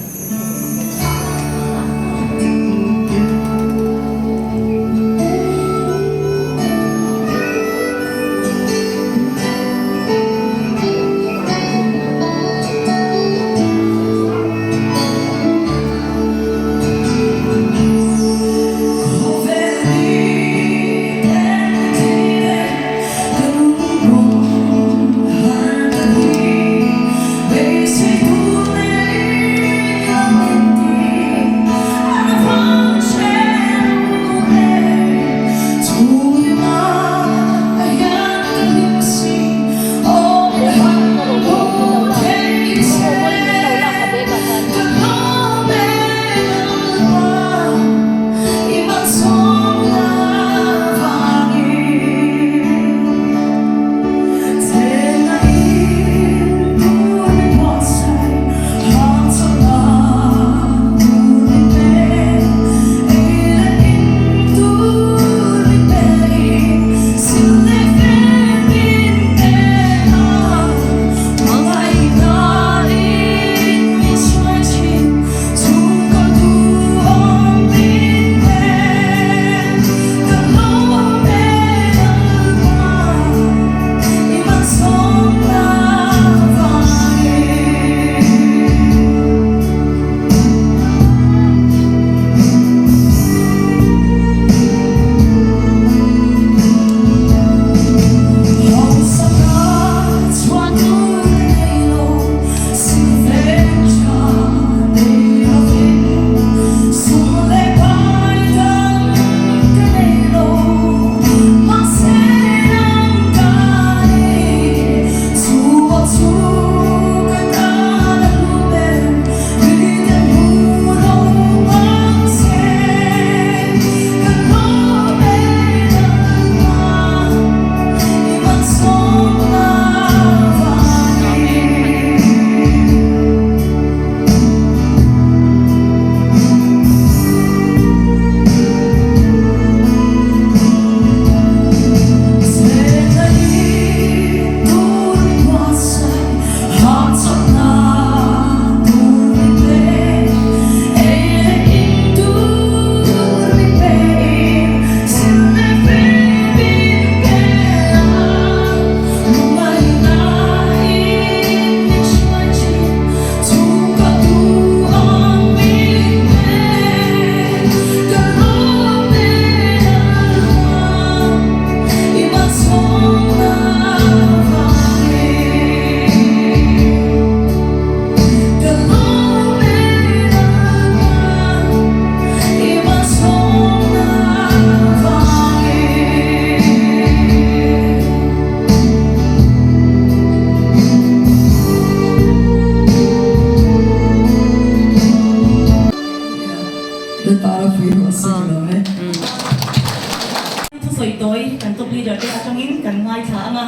Speaker 3: Thusawi tawi kan top leader te atangin kan ngaithla ang a,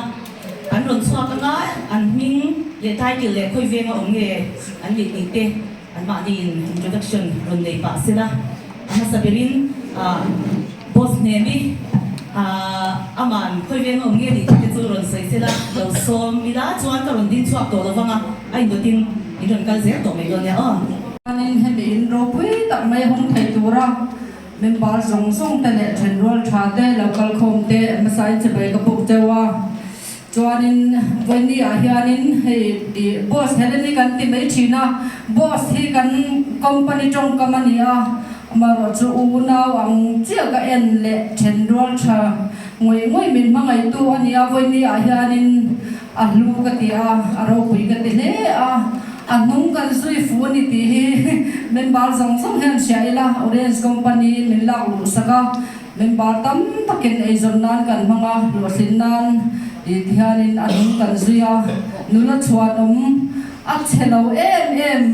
Speaker 3: an rawn chhuak ang a, an hming leh title leh khawi venga awm nge an nih tih te anmahni in introduction rawn nei pah sela, a hmasa berin boss hnemi aman khawi venga awm nge nih tih te chu rawn sawi sela, lo sawm ila chuan ka rawn ding chhuak tawh lo vang a, a indawtin in rawn kal zel tawh mai dawn nia aw.
Speaker 8: Chuanin hemi in ropui tak mai hawng thei tura Member zawng zawng te leh thenrual tha te lo kal khawm te hmasain chibai ka puk deuh a. Chuanin vawiini ah hianin hei ih boss Heleni kan ti mai thin a, boss hi kan company tawngkam a ni a, amaherawh chu unau ang chiah ka en leh thenrual tha ngawih ngawih min hmangaihtu a ni a, vawiini ah hianin a hlu ka ti a, a ropui ka ti hle a. A hnung kan zui fu a ni tih hi member zawng zawng hian hria ila, Orange Company min lak luh sak a, member tam takin eizawn nan kan hmang a, hlawhtlin nan tih hianin a hnung kan zui a, nula chhuanawm a chhe lo em em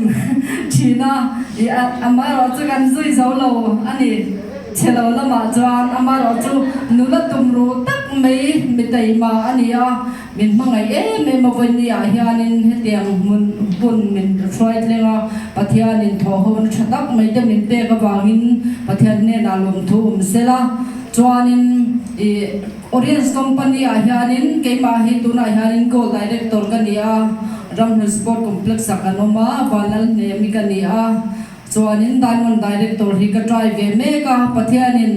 Speaker 8: thin a, ih amaherawh chu kan zui zo lo a ni. Chhe lo lamah chuan amaherawh chu nula tumruh tak mai mitaima a ni a. Min hmangaih em em a vawiini ah hianin hetiang hmun hun min hruai thleng a, Pathianin thawhhona tha tak mai te min pek avangin Pathian hnenah lawmthu awm sela. Chuanin ih Oriens Company ah hianin keimah hi tunah hianin Gold Director ka ni a, Ramhlun Sport Complex ah kan awm a, Vanlalhnemi ka ni a, chuanin Diamond Director hi ka try ve mek a, Pathianin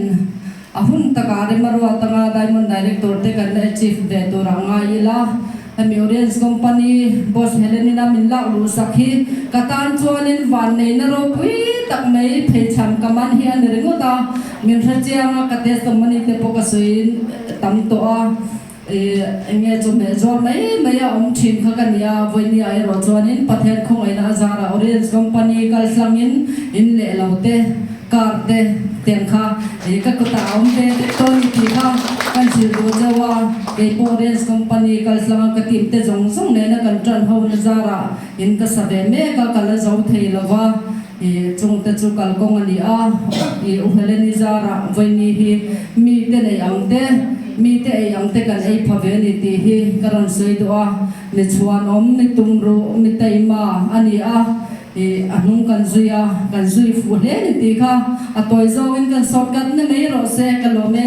Speaker 8: A hun takah rem a ruat anga Diamond Director te kan achieve ve tur ah ngai ila, hemi Oriens Company boss Helen-in a min lak luh sak hi ka tan chuanin vanneihna ropui tak mai pheichham ka man hi a ni ringawt a, min hre chiang a ka testimony te pawh ka sawi tam tawh a, ih enge chu hmeh zuar mai mai a awm thin kha ka nia, vawinia erawh chuanin Pathian khawngaihna a zarah Oriens Company kal hlangin in leh lo te. Car te tiang kha ih ka kutah a awm ve vek tawh a ni tih kha kan hrilh duh chauh a, kei pawh Rails Company kal hlanga ka team te zawng zawng nena kan tan ho na zarah in ka sa ve mek a, ka la zo thei lo va, ih chung te chu kalkawng a ni a, ih U Heleni zarah vawiini hi mi te nei ang te, mi te ei ang te kan ei pha ve a ni tih hi ka rawn sawi duh a, mi chhuanawm, mi tumruh, mi taima a ni a. Ih, a hnung kan zui a, kan zui fuh hle ni tih kha a tawi zawngin kan sawt kat na mai rawh se, ka lawm e.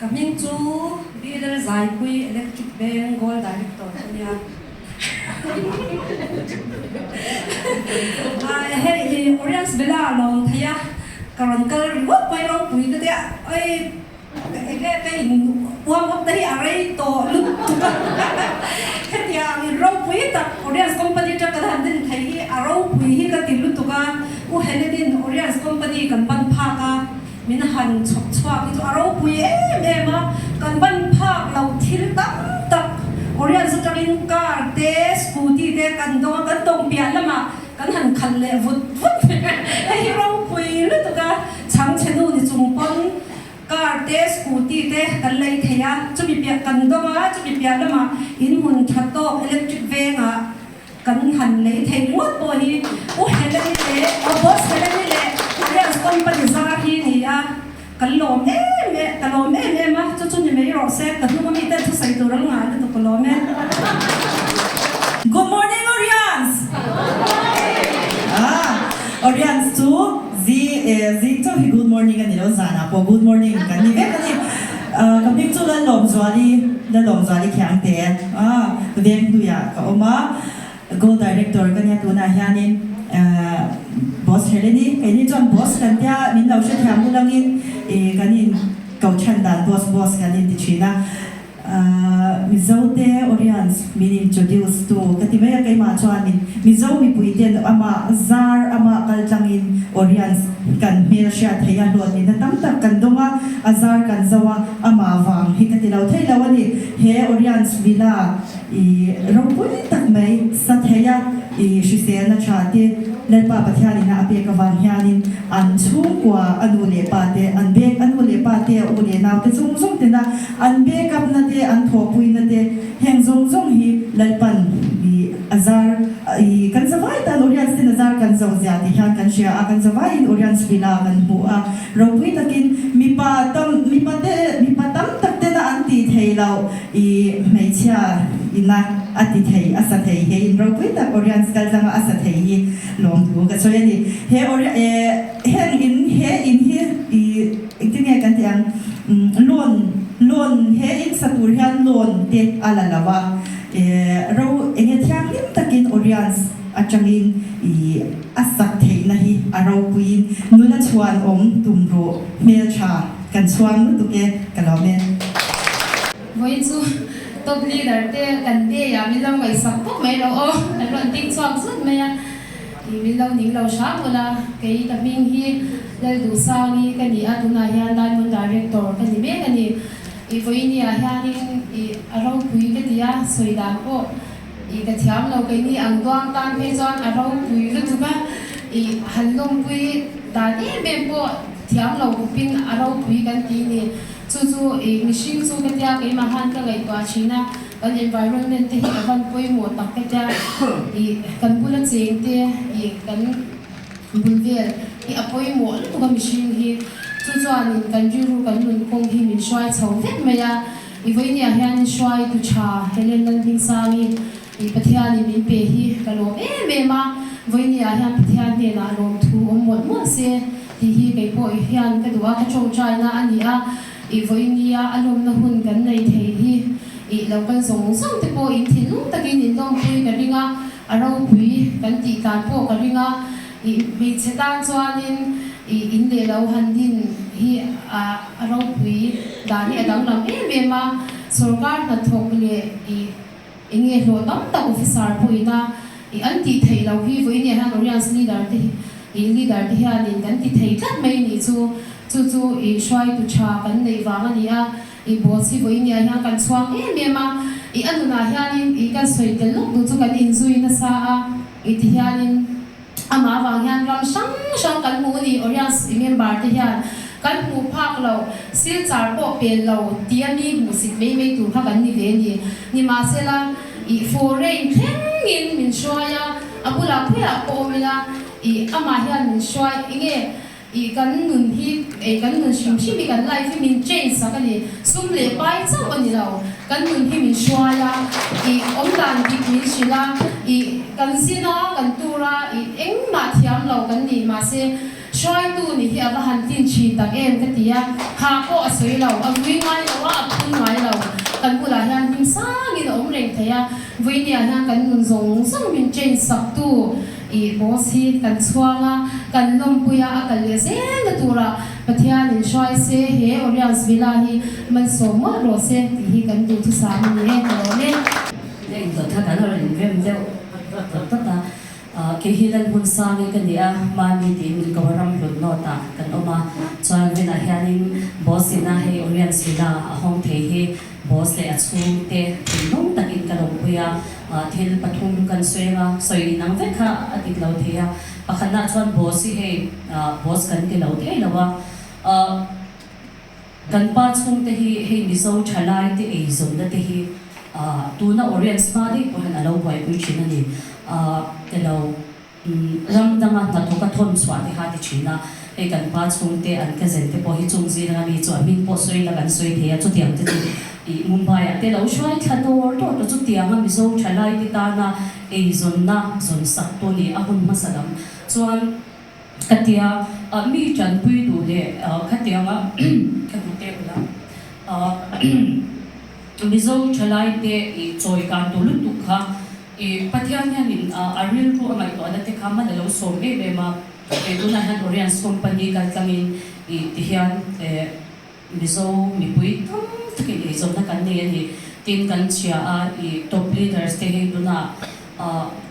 Speaker 4: Ka hming chu Bilal Zaipui Electric Bank Gold Director ka nia. Hei i Oriens Villa a lawm thei a, ka rawn kal ringawt mai ropui ka tia, oi Enge ka in uam awp na hi a rei tawh lutuk a, hetiang in ropui tak Oriens Company atang kan han din thei hi a ropui hi ka ti lutuk a, U Helen-in Oriens Company kan ban phak a, min han chhawp chhuak hi chu a ropui em em a, kan ban phak lo thil tam tak Oriens atangin car te, scooty te kan dawng a, kan dawng piah lamah kan han khalh leh vut vut hei hi ropui lutuk a, chhangchhe nu ni chung pawn Car te, scooty te kan lei thei a, chumi piah kan dawng a, chumi piah lamah in hmun tha tawk electric vengah kan han lei thei ringawt pawh hi U Heleni leh aw Boss Heleni leh Oriens Company zar hi ni a, kan lawm em em, ka lawm em em a, chu chu ni mai rawh se, ka hnung ami ten thusawi tur an ngah lutuk ka lawm e.
Speaker 3: Good morning Oriens! Ah, Oriens chu Zi eh zing chauh hi good morning a ni lo, zanah pawh good morning kan ni vek a ni. Ka hming chu Lal.
Speaker 7: Lallawmzuali, Lallawmzuali Khiangte, Venghnuiah ka awm a, Gold Director ka nia tunah hianin Boss Heleni, keini chuan Boss kan tia min lo hrethiam ulangin kan in ko chhan dan Boss Boss kan inti thin a. Mizo te audience min introduce tu ka ti mai a, keimah chuanin Mizo mipui ten amah zar amah kal tlangin audience kan hmel hriat thei a, hlawhtlinna tam tak kan dawng a, a zar kan zo a, amah vang hi ka ti lo thei lo a ni. He audience villa i ropui tak mai sa thei a, i hriselna tha te Lalpa Pathianina a pek avang hianin an chhungkua a nu leh pa te an bek a nu leh pa te a u leh nau te zawng zawng tena An backup na te, an thawhpui na te, heng zawng zawng hi Lalpan i a zar i kan zavai tan Oriens ten a zar kan zo zia tih hian kan hria a, kan zavaiin Oriens villa kan hmu a, ropui takin mipa tam mipa te mipa tam tak tena an tih thei loh i hmeichhia ina a ti thei a sa thei he in ropui tak Oriens kaltlanga a sa thei hi lawmthu ka sawi a ni. He Ori heng in he in hi i Engtin nge kan tih ang? Loan, loan he in sa tur hian loan te a la lo a, ro enge thianghlim takin audience atangin i a sak theihna hi a ropuiin nula chhuan awm tum ruh hmeltha kan chhuang lutuk e, ka lawm e.
Speaker 9: Vawiin chu top leader te kan day ah min lo ngaihsak bawk mai lo aw, kan rawn ding chhuak zut mai a. I min lo ning lo hram ula, kei ka hming hi Lalduhsangi ka ni a, tunah hian Diamond Director ka ni mek a ni. I vawinia hianin i a ropui ka ti a, sawi dan pawh i ka thiam lo, keini ang duang tan phei chuan a ropui lutuk a, i han lawmpui dan em em pawh thiam lo khawpin a ropui kan ti ni. Chu chu i mihring chu ka tia keimah han ka ngaihtuah thin a. Kan environment te hi a van pawimawh tak te tia ih kan bula cheng te ih kan bul vel hi a pawimawh lutuk a mihring hi chu chuanin kan rilru kan nun kawng hi min hruai chho vek mai a i vawinia hian hruai tu tha Helen Lalhmingsangi ih Pathianin min pe hi ka lawm em em a vawinia hian Pathian hnenah lawmthu awm mawlh mawlh se tih hi kei pawh hian ka duh a ka tawngtaina a ni a. I vawinia a lawmna hun kan nei thei hi i lo kal zawng zawng te pawh in thinlung takin in lawmpui ka ring a, a ropui kan tih tlan pawh ka ring a, i hmeichhe tan chuanin i in leh lo han din hi a a ropui dan hi a danglam em em a, sorkar hnathawk leh i enge hlawh tam tak officer pawhin a i an tih theih loh hi vawinia hian Oriens leader te hi i leader te hianin kan ti thei tlat mai nih chu. Chu chu i hruaitu tha kan neih vang a ni a, i boss hi vawinia hian kan chhuang em em a, i a nunah hianin i kan sawi tel lawk duh chu kan inzui nasa a, i ti hianin amah avang hian ram hrang hrang kan hmuh a ni, Oriens i member te hian kan hmuh phak lo, silchar pawh pel lo tia mi hmuhsit mai mai tur kha kan ni ve a ni. Nimahsela, i foreign thlengin min hruai a, a bulah khawiah pawh awm ila, i amah hian min hruai enge Ih kan nun hi eh kan nun hrim hrim hi kan life hi min change sak a ni. Sum leh pai chauh a ni lo. Kan nun hi min hruai a, ih awm dan dik min hrilh a, ih kan zin a, kan tur a, ih engmah thiam lo kan ni. Mahse hruaitu nih hi a va han tlin thin tak em ka ti a, ha pawh a sawi lo, a vui ngai lo a, a phun ngai lo. Kan bulah hian hlim sangin a awm reng thei a, vawinia hian kan nun zawng zawng min change sak tu. I boss hi kan chhuang a, kan lawmpui a, a kal leh zel na turah Pathian in hruai se, he Oriens Villa hi malsawm mawlh rawh se tih hi kan duhthusam a ni e, ka lawm e.
Speaker 1: Ka indawt kha kan rawn inrem deuh tawt tawt a, kei hi Lalhmun Sangi ka ni a, mahni tiin min ko a, ram hlut nawt ah kan awm a, chuan Vinah hianin boss ina hei Oriens Villa a hawng thei hi Boss leh a chhungte thinlung takin ka lawmpui a, thil pathum kan sawi anga sawi inang vek kha a dik lo thei a, pakhatnaah chuan boss hi hei boss kan ti lo thei lo a, kan pa chhungte hi hei Mizo thalai te eizawnna te hi tuna Oriens hma daih pawh hian a lo buaipui thin a ni, elo. Ram danga hnathawk a thawn chhuah te kha a ti thin a, hei kan pa chhungte an cousin te pawh hi chung ziranga mi chu a hming pawh sawi la kan sawi thei a, chutiang te chu ih Mumbai ah te lo hruai thla dawr dawr ta chutianga Mizo thalai te tana eizawnna zawn sak tu ni a hun hmasa lam chuan ka tia mi tanpui duh leh khatianga ka hnute ula. Mizo thalaite i chawi kan tur lutuk kha i Pathian hianin a rilru a ngaihtuahna te kha man a lo sawm em em a, e tunah hian Oriens Company kaltlangin i tihian e Mizo mipui tam takin eizawnna kan nei a ni. Tin kan chhia a, i top leaders te hi tunah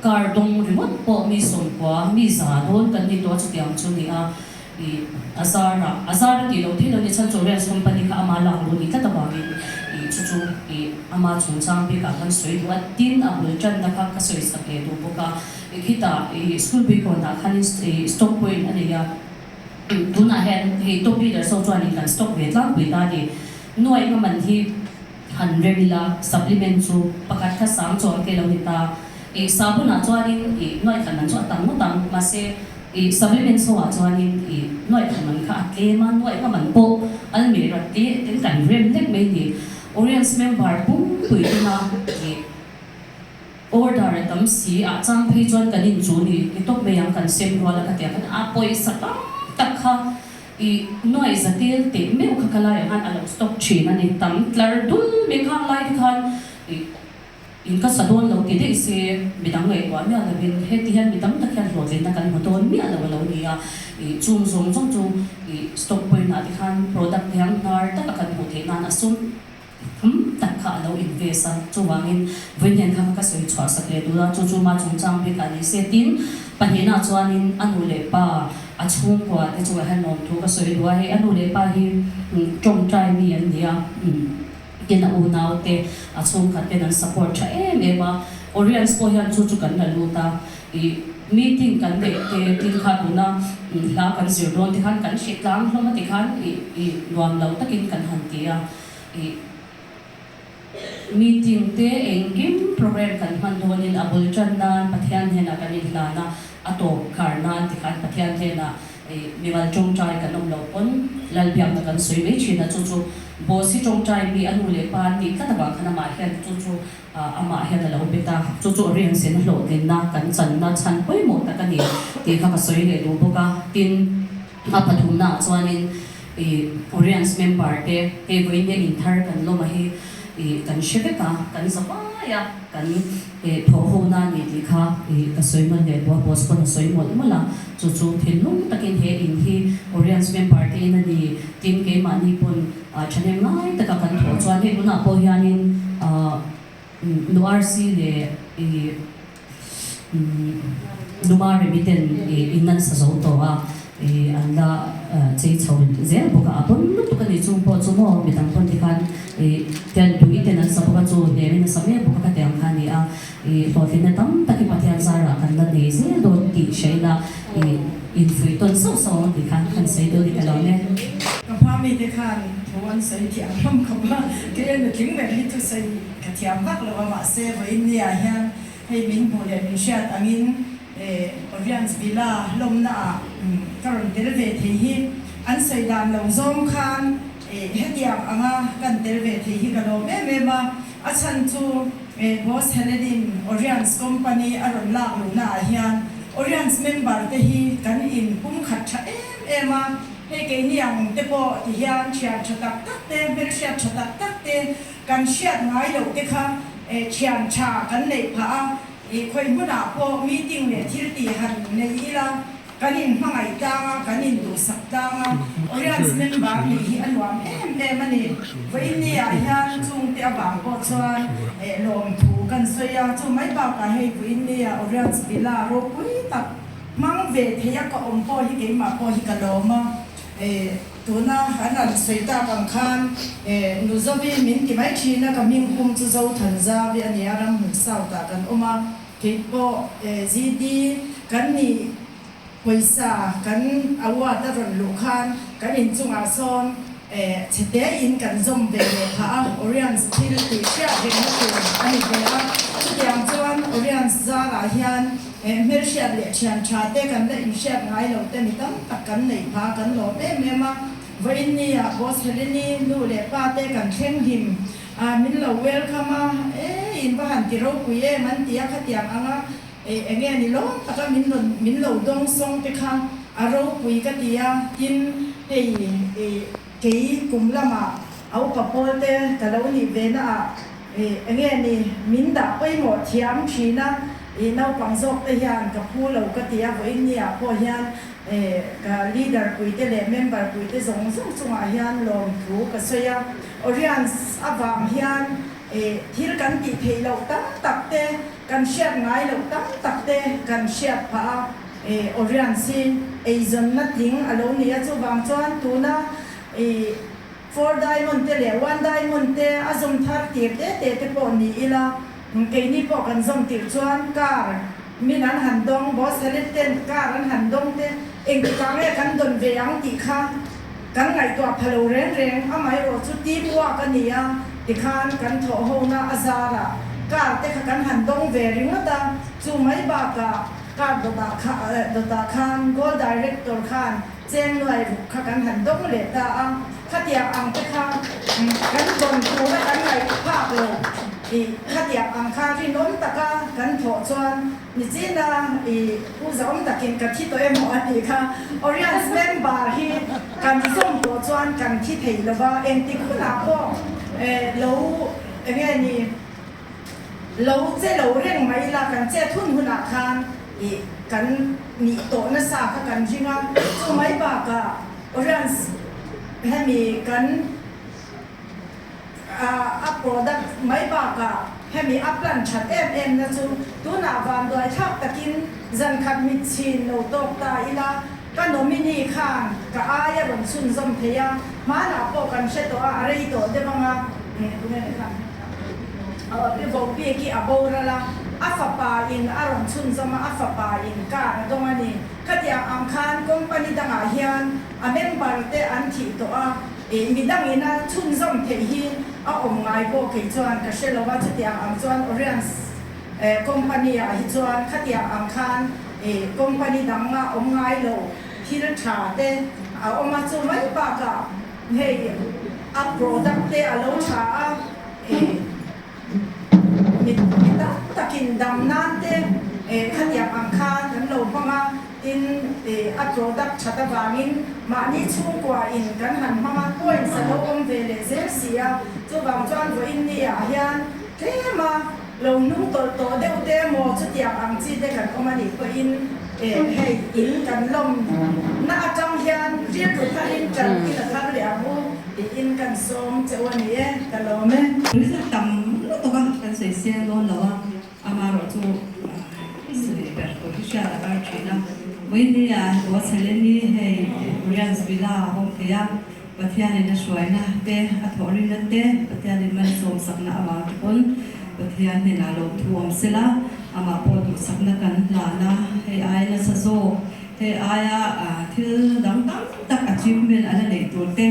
Speaker 1: car dawng ringawt pawh mi sawmkua, mi za dawn kan ni tawh a chutiang chu ni a. I a zar a, a zar a tih loh theih lo ni chhan chu Oriens Company kha ama lak luh ni tlat avangin i chu chu i ama chungchang bikah khan sawi duh a, tin a bul tanna kha ka sawi sak leh duh bawk a. I khitah i school bikawnah khanin i stock point a nei a. Tunah hian hei top leaders ho chuanin kan stock ve tlangpui ta a ni. Nuai nga man hi han rem ila supplement chu pakhat kha sang chuang te lo ni ta. Ih sabunah chuanin ih nuai khat man chu a tam ngawt ang mahse ih supplements ho ah chuanin ih nuai khat man kha a tlem a, nuai nga man pawh almirah te ten kan rem hlek mai ni. Oriens member pumpuii tuna ih. Order a tam si a, chang phei chuan kan in chu ni ni tawp mai ang kan sem rual a ka ti a, kan a pawisa tam tak kha i nuai za tel teh meuh kha ka laiah khan a lo stock thin a ni, tam tlar dul mai khang lai te khan i in ka sa dawn lo ti daih se midang ngaihtuah miah lovin heti hian mi tam tak hian hlawhtlinna kan hmu dawn miah lo a lo ni a, i chung zawng zawng chu i stock point ah te khan product te hian hnar taka kan hmuh theih nan a sum Tam tak kha a lo invest a, chuvangin vawiin kha ka sawi chhuah sak leh duh a, chu chu ma chungchang bik ah ni se. Tin, pahnihna chuanin a nu leh pa a chhungkua te chungah hian lawmthu ka sawi duh a, hei a nu leh pa hi tawngtai mi an ni a, tin a unau te a chhungkhat ten an support tha em em a, Oriens pawh hian chu chu kan la lut a, ih meeting kan neih te tin kha tuna hla kan zir dawn te khan kan hre tlang hlawm a tikhan ih ih nuam lo takin kan han ti a. Ih meeting te engkim program kan hman dawnin a bul tan nan Pathian hnenah kan inhlan a, a tawp khar nan tikhan Pathian hnenah ih mimal tawngtai kan awm loh pawn Lalbiakna kan sawi mai thin a, chu chu Boss hi tawngtai mi a nu leh pa an tih tlat avang khan amah hian chu chu amah hian a lo bet a, chu chu Oriens in a hlawhtlinna kan channa chhan pawimawh tak a ni tih kha ka sawi leh duh bawk a, tin a pathumnaah chuanin I Oriens member te hei vawiin nge inthar kan lawm a hi i kan hre vek a, kan za vai a, kan i thawh ho na a ni tih kha i ka sawi nawn leh duh a, boss pawn a sawi mawlh mawlh a, chu chu thinlung takin he in hi Oriens member te in a ni tin keimahni pawn thahnem ngai taka kan thawh chuan hei tunah pawh hianin Nu RC leh i Numa Remi ten i in an sa zo tawh a, i an la chei chho zel bawk a, a pawn lutuk a ni chung pawh chu maw midang pawn tikhan i ten tui ten an sa bawk a, chu hnemin a sa mek bawk a ka ti ang kha a ni a, i hlawhtlinna tam tak hi Pathian zarah kan la nei zel dawn tih hria ila i infuih tawn sauh sauh ang tih khan kan sawi dawn i ka lo ne.
Speaker 7: Ka hma mite khan thu an sawi thiam hlawm khawp a, kei an nutling ber hi thu sawi ka thiam vak lo a, mahse vawiin ni ah hian hei min hmuh leh min hriat angin Oriens Villa hlawmna ah ka rawn tel ve thei hi an sawi dan lo zawng khan hetiang anga kan tel ve thei hi ka lawm em em a, a chhan chu Boss Helenin Oriens Company a rawn lak luhna ah hian Oriens member te hi kan in pumkhat tha em em a. Hei keini ang te pawh ti hian thian tha tak tak te, hmelhriat tha tak tak te, kan hriat ngai loh te kha thian tha kan neih phah a, ih khawi hmunah pawh meeting leh thil tih han nei ila kan in hmangaih tlang a, kan in duhsak tlang a, Oriens member nih hi a nuam em em a ni. Vawiin ni ah hian chungte avang pawh chuan lawmthu kan sawi a, chu mai bakah hei vawiin ni ah Oriens Villa ropui tak, Hmang ve thei a ka awm pawh hi keimah pawh hi ka lawm a, tuna an han sawi tak ang khan nu Zovi min ti mai thin a, ka hming pum chu Zothanzavi a ni a, Ramhmun South ah kan awm a, kei pawh GD kan nih pawisa kan award a rawn luh khan kan inchungah sawn chhe te in kan zawm ve leh phah a, Oriens thil tih hriat rengna tur a ni ve a, chutiang chuan Oriens zarah hian Hmelhriat leh thian tha te kan la inhriat ngai lo te mi tam tak kan neih phah a, kan lawm em em a. Vawiin ni ah Boss Heleni nu leh pa te kan thleng hlim a, min lo welcome a, e in va han ti ropui em an ti a, khatiang anga e enge ni lawm taka min rawn min lo dawng sawng te kha a ropui ka ti a, tin hei kei kum lamah. A upa pawl te ka lo nih ve na ah enge ni min dah pawimawh thiam thin a, i naupang zawk te hian ka phu lo ka ti a, vawiin ni ah pawh hian ka leader pui te leh member pui te zawng zawng chungah hian lawmthu ka sawi a. Oriens avang hian thil kan tih theih loh tam tak te, kan hriat ngai loh tam tak te kan hriat phah a. Oriens hi eizawnna tling a lo ni a, chuvang chuan tuna Four Diamond te leh One Diamond te a zawm thar tir te te te pawh ni ila, keini pawh kan zawm tirh chuan car min an han dawng, boss Helen ten car an han dawng te engtikah nge kan dawn ve ang tih kha kan ngaihtuah pha lo reng reng, amaherawh chu team work a ni a, tikhan kan thawh hona a zarah car te kha kan han dawng ve ringawt a, chu mai bakah car dawtah kha dawtah khan Gold Director khan Cheng nuai ruk kha kan han dawng leh ta a, khatiang ang te kha kan dawn tura kan ngaih phak lo i khatiang ang kha rinawm taka kan thawh chuan nichina i pu zahawm takin ka thi tawh emaw a tih kha Oriens member hi kan zawm tawh chuan kan thi thei lova engtik hunah pawh lo enge ni lo che lo reng mai ila kan chet hun hunah khan i kan nih tawh nasa kha kan ring a, chu mai bakah Oriens hemi kan a product mai bakah hemi a plan that em em na chu tunah vanduai thlak takin zan khat mit chhin lo tawk ta ila ka nominee khan ka ai a rawn chhunzawm thei a, hmanah pawh kan hre tawh a, a rei tawh deuh anga tunge ni khan. Pi Vopi khi a boral a, a fapa in a rawn chhunzawm a, a fapa in car a dawng a ni. Khatiang ang khan company dangah hian a member te an thih tawh a, ih midang in a chhunzawm theih hi a awm ngai pawh kei chuan ka hre lo a, chutiang ang chuan Oriens company ah hi chuan khatiang ang khan ih company dang a awm ngai lo thil tha te a awm a, chu mai bakah hei a product te a lo tha a. Mi tam takin dam nan te khatiang ang khan kan lo hmang a, tin a product that avangin mahni chhungkua in kan han hmang a, points a lo awm ve leh zel si a, chuvang chuan vawiin ni ah hian tlem a lo hnung tawlh tawh deuh te emaw chutiang ang chi te kan awm a nih pawhin hei in kan lawm na atang hian rilru tharin tan i la thar leh ang u. Tiin kan sawm che u a ni e, ka lawm e.
Speaker 10: Result tam lutuk a kan sawi seng dawn lo a, amaherawh chu sawi ber tur hi hriat a har thin a. Vawinia Ruatcheleni hei Oriens Villa a hawng thei a, Pathianin a hruaina te, a thawhrimna te, Pathianin malsawmsakna avang te pawn Pathian hnenah lawmthu awm sela, amah pawh duhsakna kan hlan a, hei aia nasa zawk Hei aia thil dang tam tak achievement a la neih tur te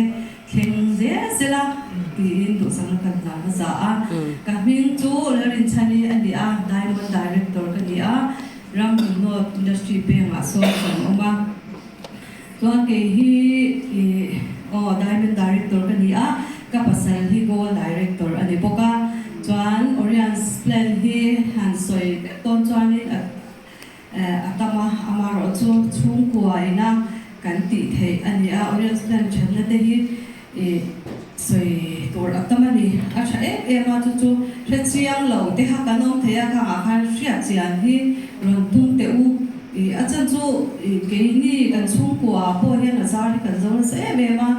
Speaker 10: thleng zel zel a tiin duhsakna kan hlan hmasa a. Ka hming chu Lalrinchhani a ni a, Diamond Director ka ni a, Ramhlun North Industry pengah sawn kan awm a. Chuan kei hi aw Diamond Director ka ni a, ka pasal hi Gold Director a ni bawk a. Chuan Oriens Plan hi han sawi vek dawn chuanin a A tam a, amaherawh chu chhungkua ina kan tih theih a ni a, Oriens Plan thenna te hi ih sawi tur a tam a ni. A tha em em a, chu chu hre chiang lo te kha kan awm thei a, khangah khan hriat chian hi rawn tum teh u. Ih a chan chu ih keini kan chhungkua pawh hian a zar hi kan zo nasa em em a,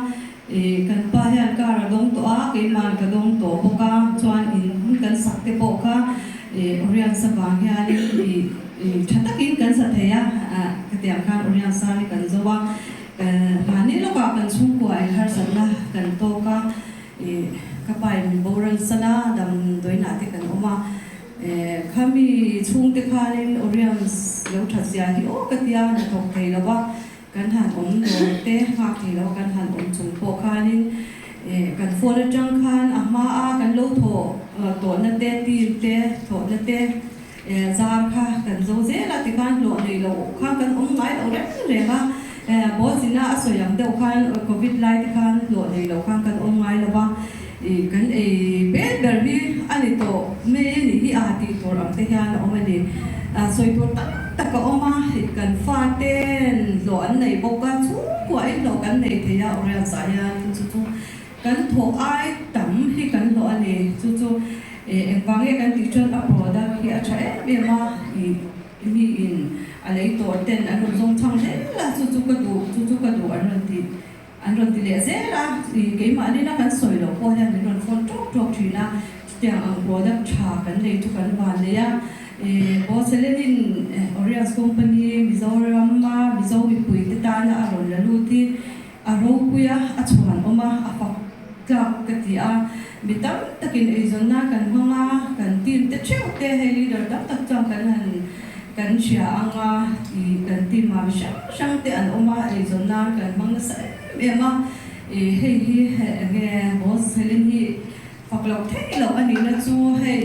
Speaker 10: ih kan pa hian car a dawng tawh a, keiman ka dawng tawh bawk a, chuan in kan sak te pawh kha Ih Oriens avang hianin ih ih tha takin kan sa thei a, khatiang khan Oriens sar hi kan zo a, mahni lawkah kan chhungkua eng harsatna kan tawk a, ih ka pa in min boral san a, damdawiinah te kan awm a, khami chhungte khanin Oriens lo that zia hi aw ka tia hnathawk thei lo va, Kan han awm dawr te nghak thei lo kan han awm chung pawh khanin kan phone atang khan a hma a kan lo thawh tawhna te team te thawhna te zar kha kan zo zel a tikhan hlawh nei loh kha kan awm ngai lo reng reng a boss ina a sawi ang deuh khan covid lai te khan hlawh nei loh khan kan awm ngai lo va kan ei ber ber hi a ni tawh mai a nih hi a tih tur ang te hian a awm a ni sawi tur tak tak a awm a, kan faten hlawh an nei bawk a, chhungkuahin hlawh kan nei thei a, Oriens ah hianin chu chu Kan thawh ai tam hi kan hlawh a ni. Chu chu engvang nge kan tih chuan a product hi a tha em em a, ih mi in a lei tawh ten an rawn zawng chhang zel a, chu chu ka duh, chu chu ka duh an rawn ti an rawn ti leh zel a. Ih keimahni na kan sawi loh pawh hian min rawn phone tawk tawk thin a, chutiang ang product tha kan nei chu kan van nei a. Ih Boss Helenin Oriens Company Mizoram-a Mizo mipuite tana a rawn la lut hi A ropui a, a chhuan awm a, a fak tlak ka ti a. Mi tam takin eizawnna kan hmang a, kan team te theuh te hei leader tam tak chuan kan han kan hria ang a, ih kan team ah mi hrang hrang te an awm a, eizawnna kan hmang nasa em em a. Ih hei hi enge boss Helen hi Fak loh theih loh a nihna chu hei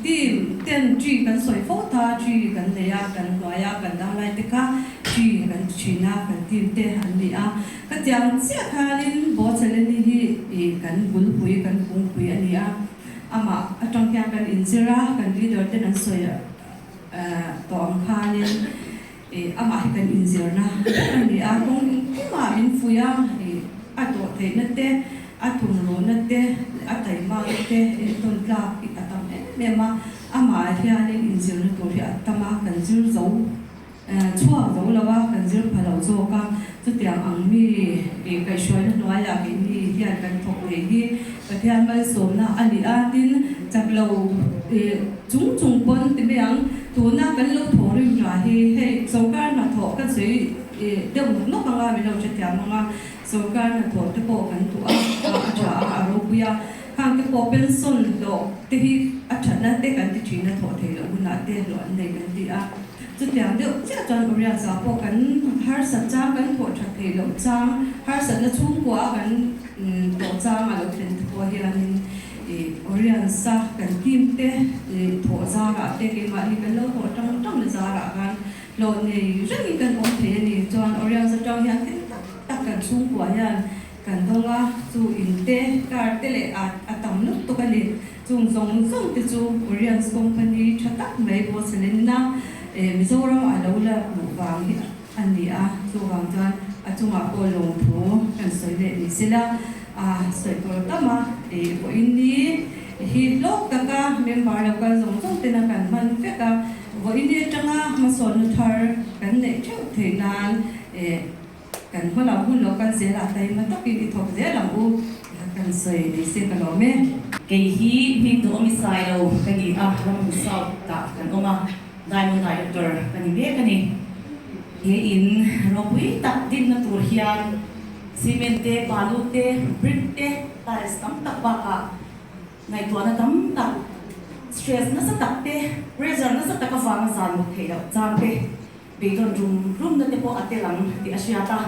Speaker 10: team ten chi kan sawi fo ta, chi kan nei a, kan hnuai a, kan downline te kha chi kan ti thin a, kan team te an ni a. Ka tiang chiah khanin Bawcheleni hi ih kan bulpui, kan kungpui a ni a, amah atang hian kan inzir a, kan leader ten an sawi tawh ang khanin ih amah hi kan inzirna ber a ni a, kawng engkimah min fuih a, ih a dawh theihna te, a tumruhna te, a taihmakna te entawn tlak hi a tam em em a, amah hianin inzirna tur hi a tam a, kan zir zo chhuak zo lo a, kan zir pha lo zawk a, chutiang ang mi ih kaihhruaina hnuaiah keini hian kan thawk thei hi Pathian malsawmna a ni a, tin chak lo ih chung chung pawn ti mai ang, tuna kan lo thawh rim hna hi hei sorkar hnathawh ka sawi ih deuh nawk nawk anga min lo hrethiam ang a. Sorkar hnathawh te pawh kan duh a, a tha a, a ropui a. Khang te pawh pension hlawh te hi a thatna te kan ti thin a, thawh theih loh hunah te hlawh an nei kan ti a. Chutiang deuh chiah chuan Oriasa pawh kan harsat chang, kan thawh that theih loh chang, harsatna chhungkua a kan tawh chang a lo thlen te pawh hianin Oriasa kan team te thawh zarah te keimahni kan lo thawh tang tang na zarah khan Hlawh nei rengin kan awm thei a ni. Chuan Oriens atang hian thil tak tak kan chhungkua hian kan dawng a, chu in te, car te leh a a tam lutuk a ni. Chung zawng zawng te chu Oriens company tha tak mai Boss Helen-a Mizoram a lo la luh vang hi a ni a, chuvang chuan a chungah pawh lawmthu kan sawi leh ni sela a sawi tur tam a, vawiin ni hi hlawk taka member lo kal zawng zawng tena kan hman vek a. Vawiin atanga hmasawnna thar kan neih theuh theih nan kan hma lam hun lo kal zel ah taima takin i thawk zel ang u kan sawi ni se ka lawm e.
Speaker 3: Kei hi hming duhawm i sai lo ka ni a, Ramhun South ah kan awm a, Diamond Director ka ni mek a ni. He in ropui tak dinna tur hian cement te, balu te, brick te, tiles tam tak bakah Ngaihtuahna tam tak, stress nasa tak te, pressure nasa tak avanga zan mut theih loh chang te, beidawn rum rumna te pawh a tel ang tih a hriat a.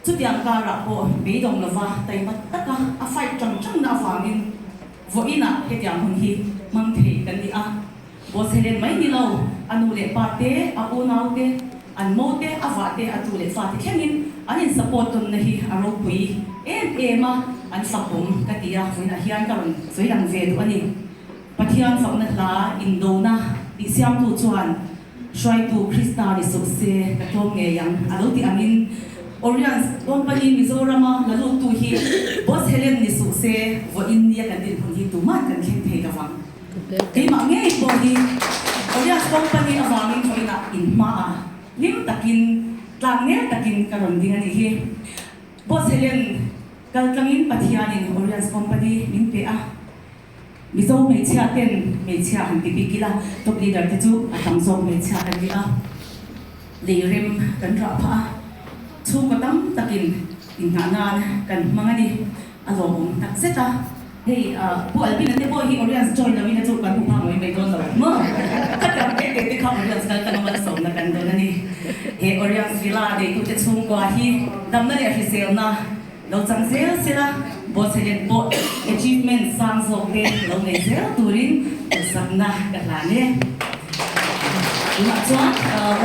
Speaker 3: Chutiang karah pawh beidawng lova taima taka a fight tang tangna avangin vawiinah hetiang hun hi hmang thei kan ni a. Boss Helen mai ni lo, a nu leh pa te, a unau te, an mo te, a vah te, a tu leh fa te thlengin an in support tawnna hi a ropui em em a, an fakawm ka ti a, vawiinah hian ka rawn sawi lang ve duh a ni. Pathian fakna hla indona tih siamtu chuan hruaitu Krista ni suh se ka tlawm ngei ang a lo ti angin Oriens Company Mizorama la luttu hi Boss Helen ni suh se vawiin nia kan dinhmun hi tuman kan thleng thei lovang. Keimah ngei pawh hi Oriens Company avangin vawiinah inhmaah hlim takin tlang nel takin ka rawn ding a nih hi. Boss Helen kal tlangin Pathianin Oriens Company min pe a, Mizo hmeichhia ten hmeichhia han ti bik ila top leader te chu a tam zawk hmeichhia kan ni a, lei rem kan rah phah a, chhungkaw tam takin inngah nan kan hmang a ni. A lawmawm tak zet a. Hei Pu Alvin-a te pawh hi Oriens join loin a chu kan hmu phak mai mai dawn lo maw? Khatiang te te te kha Oriens kal tlang a malsawmna kan dawn a ni. He Oriens Villa neitute chhungkua hi damna leh hriselna lo chang zel sela, Boss Helen pawh achievement sang zawk te lo nei zel turin duhsakna ka hlan e. Tunah chuan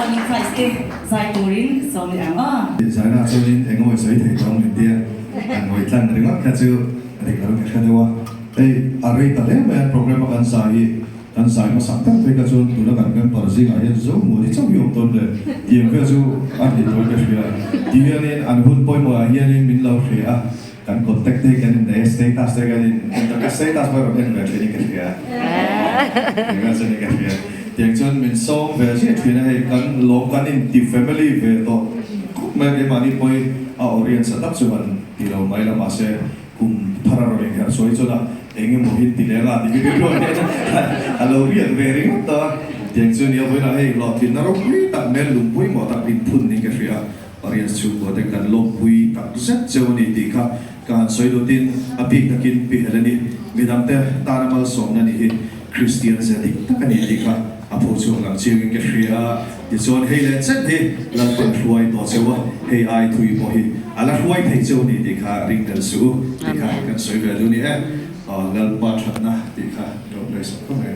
Speaker 3: One in Christ te zai turin sawm leh ang aw.
Speaker 11: Zaina chuanin eng ngawi sawi thei tawng min tia an ngawi tlang ringawt kha chu a dik lo in ka hre deuh a. Hei a rei ta hle mai a program a kan zai hi kan zai hmasak tak phei kha chuan tuna kan member zingah hian zo muan hi chauh hi awm tawn le tiang vel chu a ni tawh in ka hria. Ti hianin an hun pawimawh ah hianin min lo hre a. Kan contact te hi kan innei a, status te kan in en tak a, status pawh rawn en ve thin in ka hria. Eng a chuan in ka hria. Tiang chuan min sawm ve ziah thin a, hei kan lawm kan inti family ve tawh khawp mai a, keimahni pawh hi a orient sa tak chu han ti lo mai la, mahse kum thar a rawn inherh sawi chuan a eng emaw hi ti leng a ti hi rilru hian a lo riak ve ringawt a. Tiang chu nia vawiinah hei hlawhtlinna ropui tak mel lung pawimawh tak inphun niin ka hria a. Pariat chhungkua te kan lawmpui tak zet cheu a ni tih kha ka han sawi lutin a bik takin Pi Heleni midangte tana malsawmna ni hi Kristian ze dik tak a ni tih kha a pho chhuak lang chiangin ka hria a. Tichuan hei leh chet hi Lalpan hruai tawh cheu a, hei ai thui pawh hi a la hruai thei cheu a ni tih kha ring tel suh u tih kha kan sawi ve duh ni e. Lalpa thatna tih kha lo play sak khawp mai.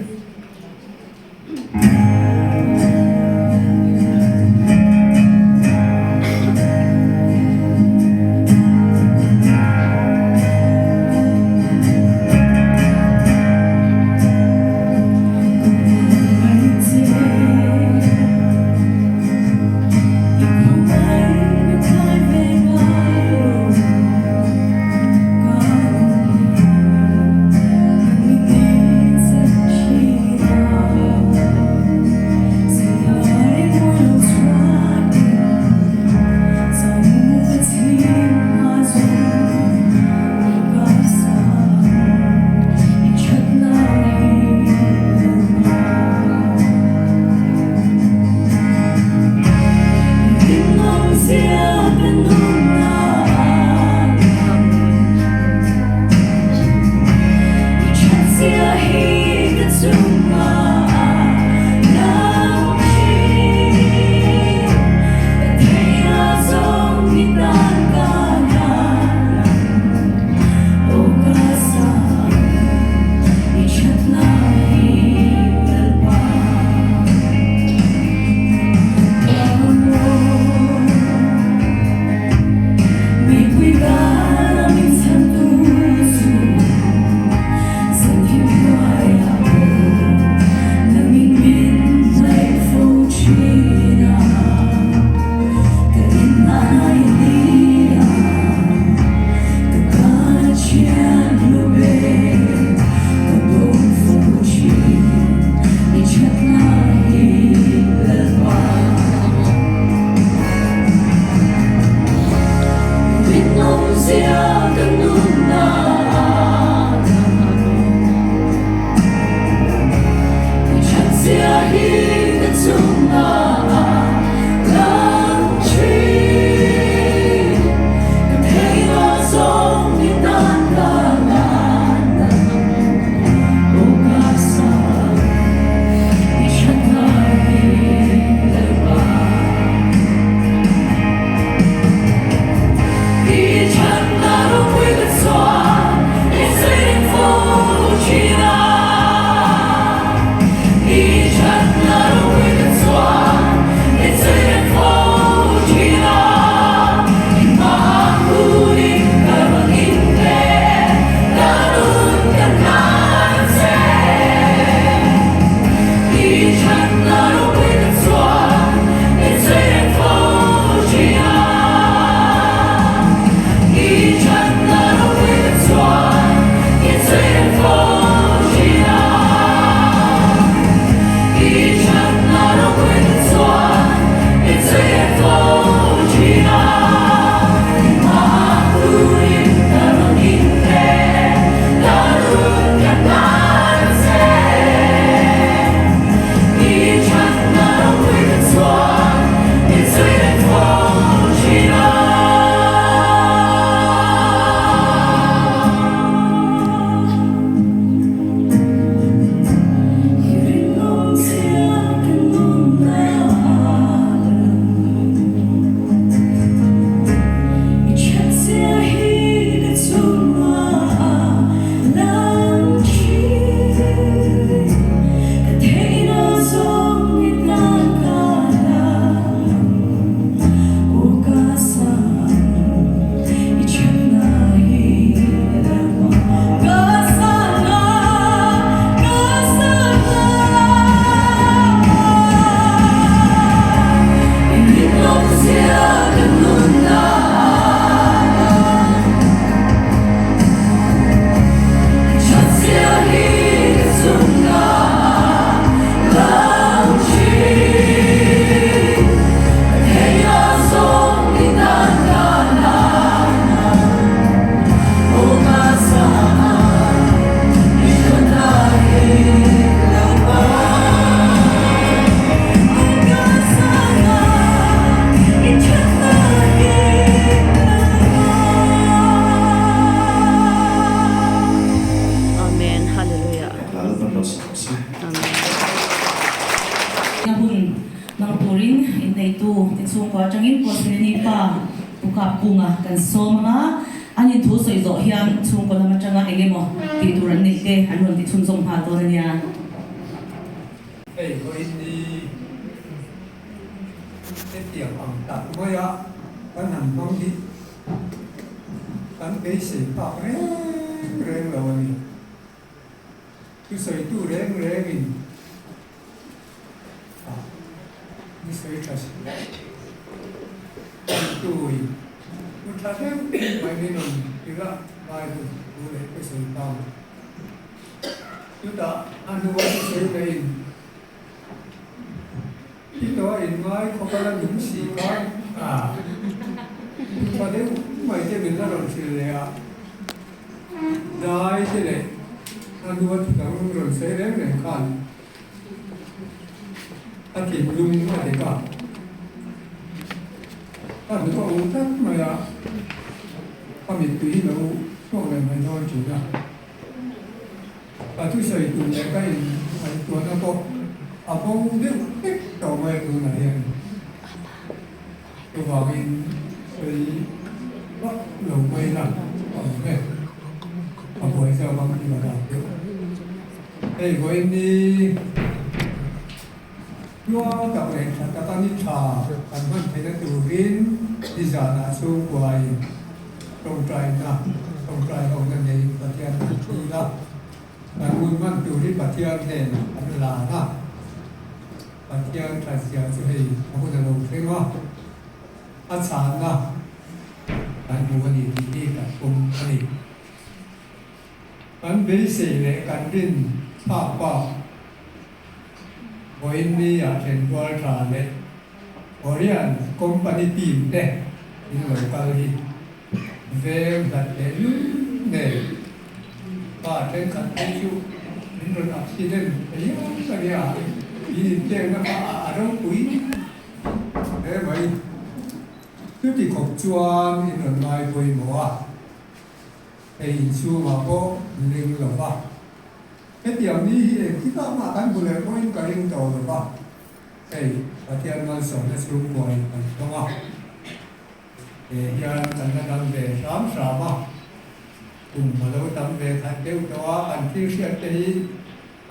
Speaker 11: se.
Speaker 3: Na hun hmang turin inneitu te chhungkua atangin Kawlseleni pa Pu Kapkunga kan sawm ang a, an inthu sawi zawh hian chhungkaw lam atanga eng emaw tih tur an neih te an rawn ti chhunzawm nghal dawn a nia.
Speaker 12: Hei vawiin ni hetiang ang tak maia kan han hmang hi kan beisei phak reng reng lo a ni. Thusawitu reng rengin a ni sawi tha si. Tui thu tha deuh mai min rawn tirh a, Bible thu leh thusawi pang. Chutah a hnua thusawi laiin I tawh a inngai khawp a la nung si kha a thu tha deuh mai te min la rawn hrilh leh a, dai te leh a hnua thu dang rawn sawi reng reng khan a thinlung a dek a, a hnuk a ung tlat mai a, a mittui lo chhuak leh mai dawn thin a. Ka thusawi tum leh ka in ngaihtuahna pawh a bo deuh vek tawh mai a tunah hian chuvangin sawi vak lo mai la a awm e, a buai zau ang tih a dak deuh. Hei vawiin ni tluang tak leh tha taka ni tha kan hman theihna turin nizanah chhungkuain Tawngtaina, tawngtai hona neiin Pathian kan thil a, kan hun hman tur hi Pathian hnenah kan lan a, Pathian thatzia chu hei a hun a lo thleng a, a chhanna kan hmu a ni tih hi kan pawm a ni. Kan beisei leh kan rin thlak bak vawiin ni ah thenrual tha leh Korean company team te in lo kal hi veng hlat leh lul nei pa thenkhat phei chu min rawn accident thei ang a nia, in inpekna kha a ropui hle mai. Chuti khawp chuan in rawn ngai pawimawh a, hei inchhungah pawh ring lo va, hetiang ni hi engtikah mah kan hmu leh pawhin ka ring tawh lo va. Hei, Pathian malsawmna chhungkuain kan tawng a, he hian kan la dam ve hram hram a, kum a lo tam ve khat deuh tawh a, kan thil hriat te hi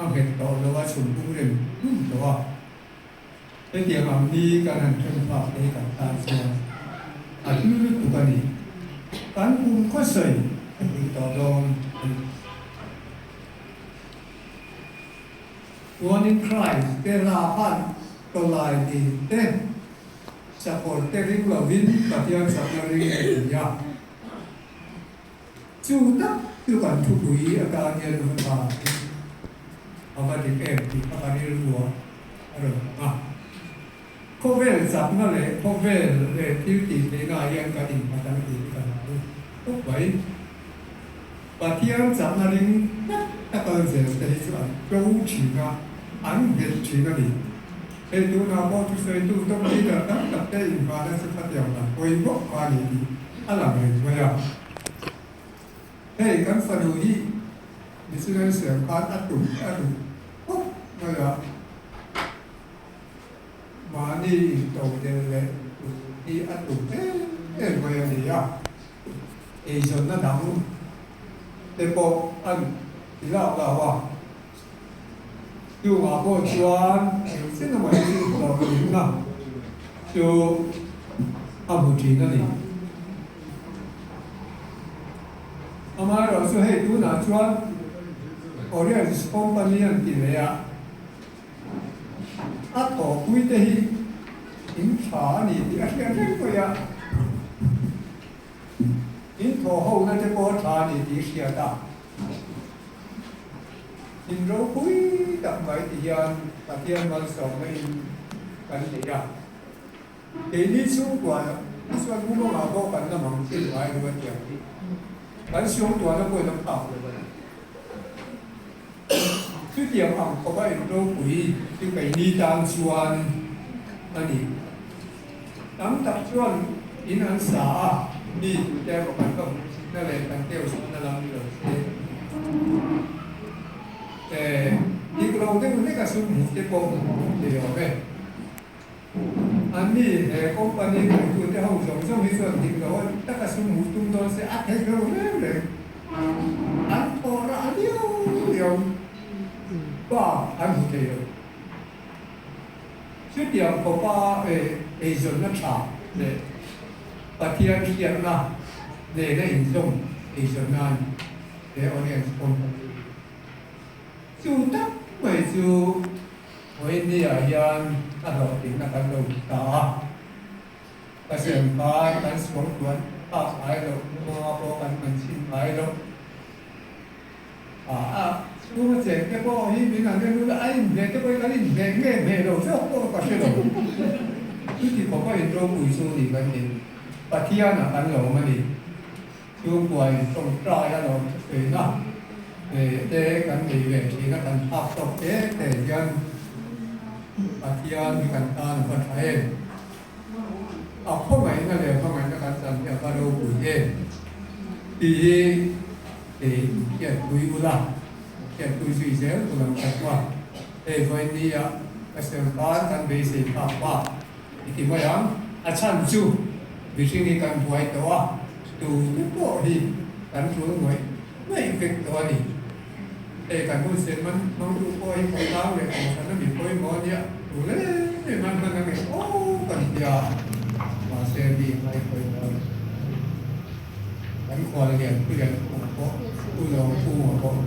Speaker 12: a nghet tawh lo a, chhum bung rem rum tawh a, hetiang ang ni kan han then phak te hi kan tan chuan a hlu lutuk a ni, kan kum khawsawi a hlu tawh dawn a ni. Chuanin Christ te hla khan tawlai ni te sakawr te ring lovin Pathian sakna ring a ti a. Chu tak chu kan thupui atan hian va tha in a va dik em tih kha ka rilru ah a rawn lang a. Khawvel chakna leh khawvel leh thil tih theihna ah hian kan innghat ang tih hi ka hlau khawp mai. Pathian chakna ring tak a kal zel te hi chu an tlo thin a, an nghet thin a ni. Hei tunah pawh thusawitu top leader tam tak te inhmahna chu khatiang lam pawi bawk kha a ni tih a lang reng mai a. Hei kan fanu hi missionary siam khan a tum a duh khawp mai a, mahni intodelh leh tum hi a tum em em mai a ni a. Eizawnna dang te pawh an ti lak lo a, chungah pawh chuan engchen emaw hi chu hlawhtlinna chu a hmu thin a ni. Amaherawhchu hei tunah chuan Oriens Company an ti leh a, A thawhpui te hi in tha a ni tih a hriat reng mai a, in thawh ho na te pawh a tha a ni tih hriat a, in ropui tak mai ti hian Pathian malsawmna in kan nei a, keini chhungkua chuan mumangah pawh kan la mang chin ngai lo a tiang hi kan suangtuahna pawhin a phak lo a ni. Chutiang ang khawp a in ropui chu keini tan chuan a ni. Tam tak chuan in an sa a, mi tute erawh kan va hmuh chhitna leh kan keu chhutna lam ni lo se. Dik lo deuh hlek a sum hmuh te pawh thei awm e. Anni he company ngaihtute ho zawng zawng hi chuan dik lo taka sum hmuh tum dawn se a theih lo reng reng. An thawh rah liau liau bak an hmu thei lo. Chutiang khawpa eizawnna tha leh Pathian hriatna nena inzawm eizawnna a ni he Oriens company hi. Chu tak mai chu Vawiinniah hian a hlawhtlinna kan lo hmu ta a. Ka siam khan kan suangtuan phak ngai loh, hma pawh kan man chhin ngai loh. A chhunga cheng te pawh hi min han en ula, a inhmeh te pawh hi kan inhmeh nge hmeh lo zawk pawh ka hre lo. Chuti khawpa inropui chu ni kan ni. Pathianah kan lawm a ni. Chhungkua in tawngtai a lawm thusawiina te kan nei ve thin a, kan phak tawk te te hian Pathian hi kan tan a va tha em? A khawngaihna leh hmangaihna kan chan hi a va ropui em? Tih hi kei hriatpui ula, hriatpui zui zel tur ang ka chuan hei vawinia ka siam khan kan beisei phak bak I ti mai ang, a chhan chu mihring hi kan buai tawh a, tu te pawh hi kan tul ngawih ngawih vek tawh a ni. Hei kan hun sen man hmangtu pawh hi khawtlang leh kohhran a mi pawimawh a nia, tu leh man hman a ngeih awk a ni tia, mahse mi ngai pawimawh a ni. Kan khual lian pu lian kung pawh, pu lawng kung a pawh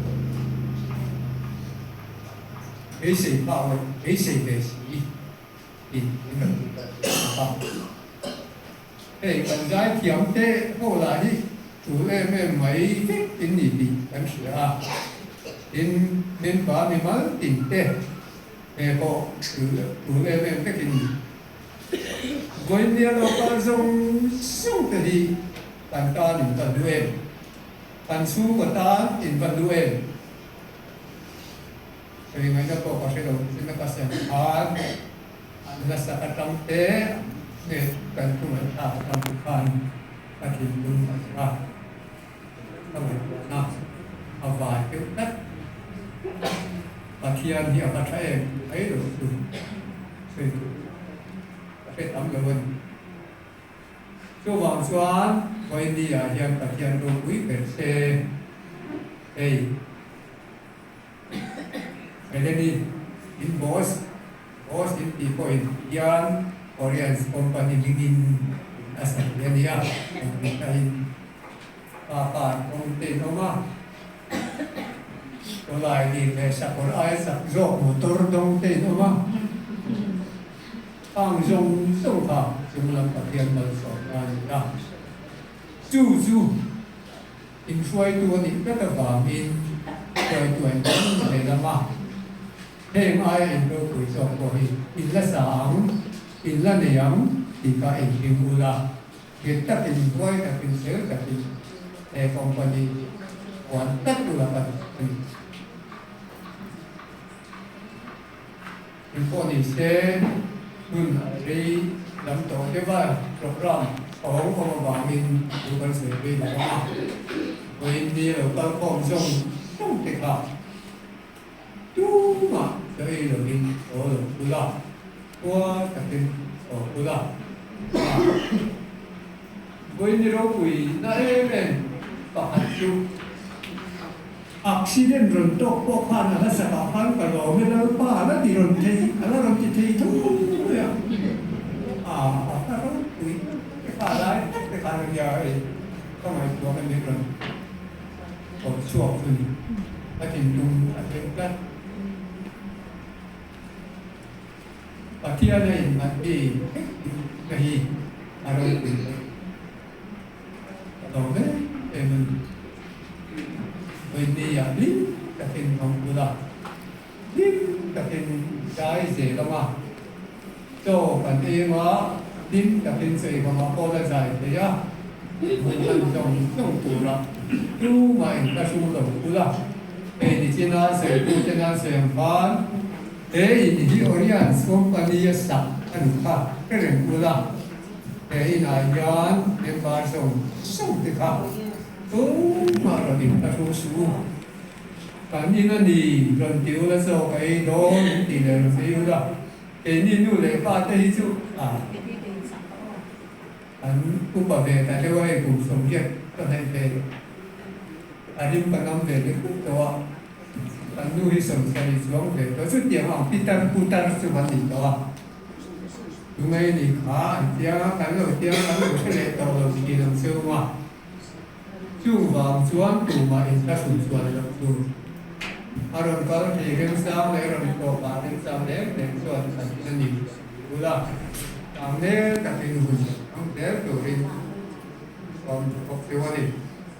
Speaker 12: beisei phak loh beisei ve si. In min rawn tih tak tak a. Hei kan zaithiam te ho lah hi tul em em mai vek in ni tih kan hria a, tin member mimal tin te he pawh tul em em vek in ni. Vawinia lo kal zawng zawng te hi kan tan in va hlu em? Kan chhungkaw tan in va hlu em? Hei ngaihna pawh ka hre lo chin a ka sem khan an nasa ka tang te nge kan thu ngaihthlak atang khan ka thinlung a zir a, ka ngaihtuahna a vai deuh tlat. Pathian hi a va tha em mai lo chu sawi tur ka hre tam lo a ni. Chuvang chuan Vawiini ah hian Pathian ropui ber se hei. Heleni in boss boss in tih pawhin hian Oriens company hmingin in a sawi a nia, engtin pa pa an awm te in awm a, tawlai lir leh sakawr aia chak zawk motor dawng te in awm a, khang zawng zawng kha chunglam Pathian malsawmna a ni a, chu chu. Inhruaitu a nih tlat avangin hruaituain kan lehlam a, heng aia inropui zawk pawh hi in la sa ang, in la nei ang tih kha inhlim ula, nghet takin, huai takin, fel takin he company hi huan tlat ula ka duh a ni. Engpawh ni se, hun a rei lam tawh deuh a, programme a awm awm avangin thu kan sawi phei lo ang a, vawiin ni lo kal khawm zawng zawng te kha tumah chaw ei lovin haw lo phul a, khua takin haw phul a, vawiin ni ropui na em em pakhat chu. Accident rawn tawk pawh khan a hla sakah khan ka lawm e Lalpa a la ti rawn thei a la rawn ti thei tho mai a, a a hla ropui te kha a lai tak te khan a nia hei ka ngaihtuah ka min rawn kawr chhuak chu ni ka thinlung a thleng tlat. Pathian a innghat mi ka hi a ropui hle. Ka lawm em em a ni. Vawinia hlim takin hmang bula hlim takin zai zel ang a, chaw kan ei ang a, hlim takin chaw ei hmangah pawh la zai thei a, hmun hman zawng zawng tura tumah in ka hru lo bula hei nichina sawitu te nan sawi ang khan he in hi Oriens Company a sak a ni kha hre reng bula. He inah hian member zawng zawng te kha tumah rawn in ka hru suh u. Kan in a ni rawn ti ula chaw ka ei dawn in tih leh rawn sawi ula, keini nu leh pa te hi chu a an upa ve ta deuh a hei kum sawmriat ka hnaih ve a rim ka nam ve lek lek tawh a, kan nu hi sawmsarih chuang ve tawh chutiang ang pitar putar chu kan ni tawh a. Tungai ni kha an chiang a, kan lo chiang a, kan lo hre leh tawh lo thin ang che u a. Chuvang chuan tumah inthlahrun chuan loh chu a rawn kal thei remchang leh rawn tlawhpah remchang reng reng chuan kan in a ni bul a, tang nel takin hun hmang zel turin awm bawk cheu a ni.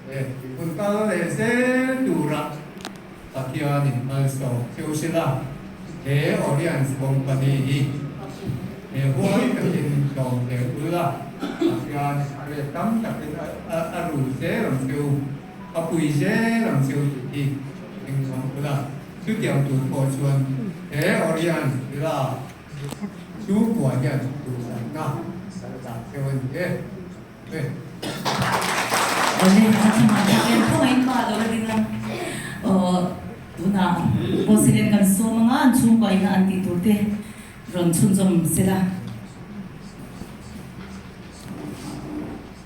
Speaker 12: He hun kal leh zel turah Pathianin malsawm cheu sila he Oriens Company hi he huai takin tlawm zel ula, Pathian a let tam takin a rul zel ang cheu, a pui zel ang cheu tih hi engvang ula, chutiang tur pawh chuan he Oriens Villa chhungkua hian duhsakna kan dah cheu a ni e.
Speaker 3: Awle a chungah tak em khawngaih in pa lo la ding la aw tunah President kan sawm anga an chhungkua ina an tih tur te rawn chhunzawm se la.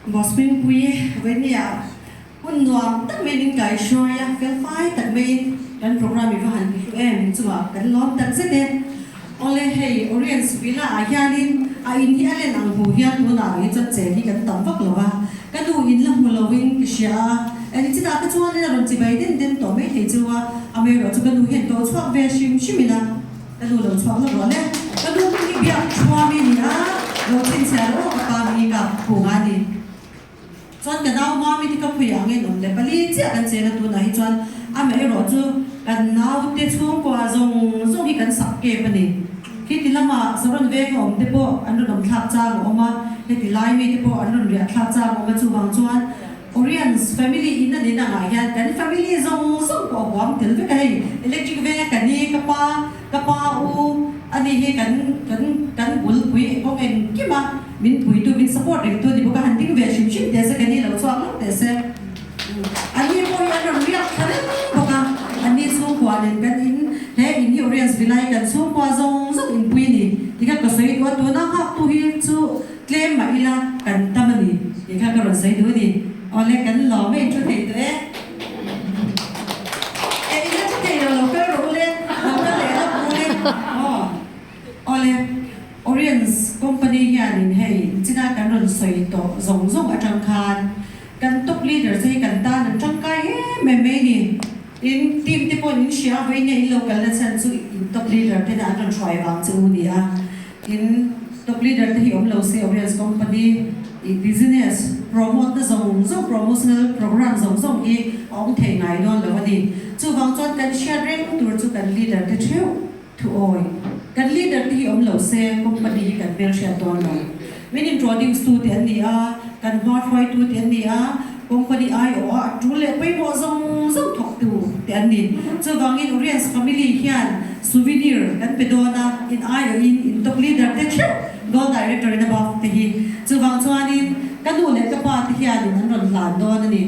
Speaker 4: Boss Hmingpui Vainia hun nuam tak mai min kai hruai a, fel fai tak maiin kan program i va han ti hlu em chungah kan lawm tak zet e. Awle hei Oriens Villa ah hianin a in hi a len ang hmuh hian tunah ang hi chuan cheng hi kan tam vak lo a, ka nu in la hmu loin ka hria a, eng chinah te chuanin a rawn chibai den den tawh mai thei chu a, amaherawh chu ka nu hian tawh chhuak ve hrim hrim ila ka nu lo chhuak la rual e, ka nu hming hi biak thuami a ni a, lo chhinchhiah rawh ka pa hming hi ka phung a ni. Chuan ka nau hma mi te ka phui ang in awm leh pali chiah kan cheng a tunah hi chuan amaherawh chu kan naute chhungkua zawng zawng hi kan sak kep a ni. Khiti lama saron veng a awm te pawh an rawn awm thlak chang a awm a, heti lai mi te pawh an rawn riah thlak chang a awm a chuvang chuan Oriens family in a nin angah hian kan family zawng zawng pawh a huam tel vek a hei electric venga ka ni ka pa ka pa u a ni hi kan kan kan bulpui kawng engkim a. Min puitu, min support rengtu a ni bawk a, han ding ve hrim hrim teh se, ka ni lo chhuak lawk teh se. Anni pawh hi an rawn riak thla reng bawk a, anni chhungkua nen kan in, he in hi Oriens Villa hi kan chhungkua zawng zawng inpui a ni. Tikhan ka sawi duh a, tuna nghaktu hi chu tlem mah ila kan tam a ni tih kha ka rawn sawi duh a ni. Awle, kan lawm e, in thu thei tawh e. E, in la thu thei lo, lo kal rawh u le, lo kal leh lawk u le, aw. Awle, Oriens company hianin hei china kan rawn sawi tawh zawng zawng atang khan kan top leader te hi kan tan an tangkai em em mai ni. In team te pawhin in hria a, vawiin in lo kalna chhan chu in top leader tena an rawn hruai vang che u ni a. In top leader te hi awm lo se Oriens company i business promote na zawng zawng promotional program zawng zawng hi a awm thei ngai dawn lo a ni. Chuvang chuan kan hriat reng tur chu kan leader te theuh. Thuawi, Kan leader te hi awm lo se company hi kan hmelhriat dawn lo. Min introduce tu te an ni a, kan hma hruaitu te an ni a, company aiawh a a tul leh pawimawh zawng zawng thawk tu te an ni. Chuvangin Oriens family hian souvenir kan pe dawn a, in aiawhin in top leader te theuh Gold Director in above te hi. Chuvang chuanin ka nu leh ka pa te hianin an rawn hlan dawn a ni.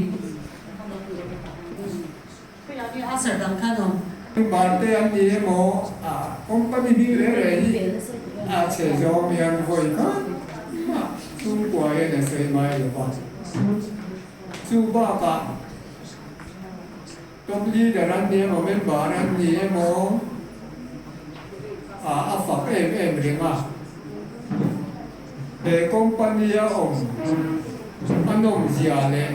Speaker 12: Marte an ni emaw a company bik reng reng hi a chhe zawng hian vawi khat mah chhungkua hian a sawi mai lo va. Chu bakah top leader an ni emaw member an ni emaw a a fak em em reng a. He company a awm a nawmzia leh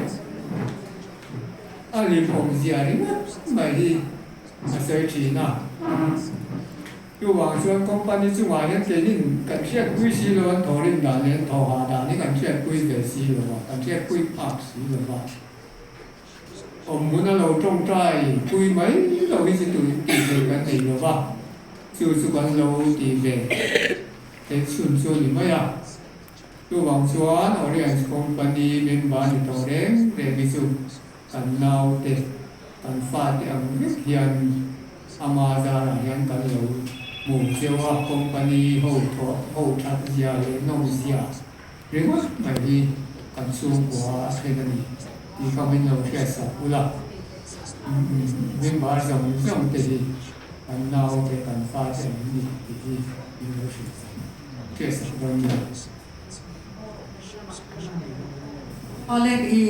Speaker 12: A limawmzia ringawt mai hi a sawi thin a. Chuvang chuan company chungah hian keinin kan hriatpui si lo, an thawhrim dan leh an thawhah dan hi kan hriatpui ve si lo va, kan hriatpui phak si lo va. Awm hmun a lo tawngtai pui mai lo hi chu tih thei kan nei lo va, chu chu kan lo tih ve theih chhun chu a ni mai a. Chuvang chuan Oriens Company member ni tawh reng reng hi chu kan naute, kan fate ang vek hian ama zarah hian kan lo hmu cheu a, company ho thawh ho that zia leh nawm zia ringawt mai hi kan chhungkua a thlen a ni tih kha min lo hriatsak ula. Member zawng zawng te hi kan nau te kan fa te an ni tih hi min lo hrilh sak hriat sak dawn nia.
Speaker 4: Awle i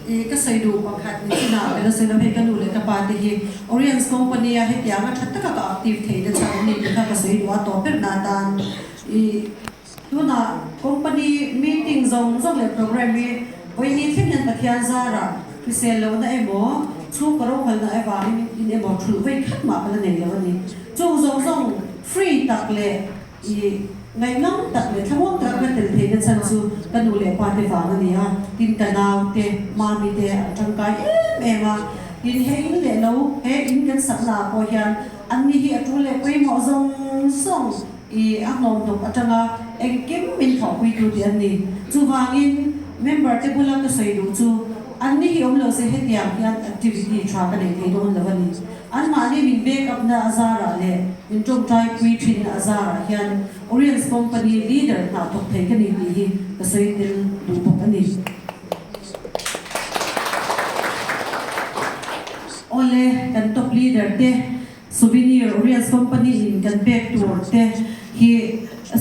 Speaker 4: i ka sawi duh pakhat ni chinah ka la sawi lo hei ka nu leh ka pa te hi Oriens company a hetiang a tha taka ka active thei te chhan an ni tih kha ka sawi duh a tawp ber na atan i Tunah company meeting zawng zawng leh program hi vawiin thleng hian Pathian zarah hrisel lohna emaw, chhungkaw rohalna avangin in emaw thulh vei khat mah ka la nei lo a ni. Chung zawng zawng free tak leh i ngaihnam tak leh thlamuang taka ka tel theihna chhan chu ka nu leh pa te vang a ni a, tin ka nau te, mami te an tangkai em em a, tin he in leh lo he in kan sakna ah pawh hian anni hi a tul leh pawimawh zawng zawng I a hnawm hnawk atanga engkim min thawhpuitu tih an ni. Chuvangin member te bula ka sawi duh chu anni hi awm lo se hetiang hian activity tha ka nei thei dawn lo a ni. Anmahni min back up na a zarah leh min tawngtai pui thin na a zarah hian Oriens Company leader hna thawk thei ka ni tih hi ka sawi tel duh bawk a ni. Awle, kan top leader te Souvenir Oriens Company in kan pek tur te hi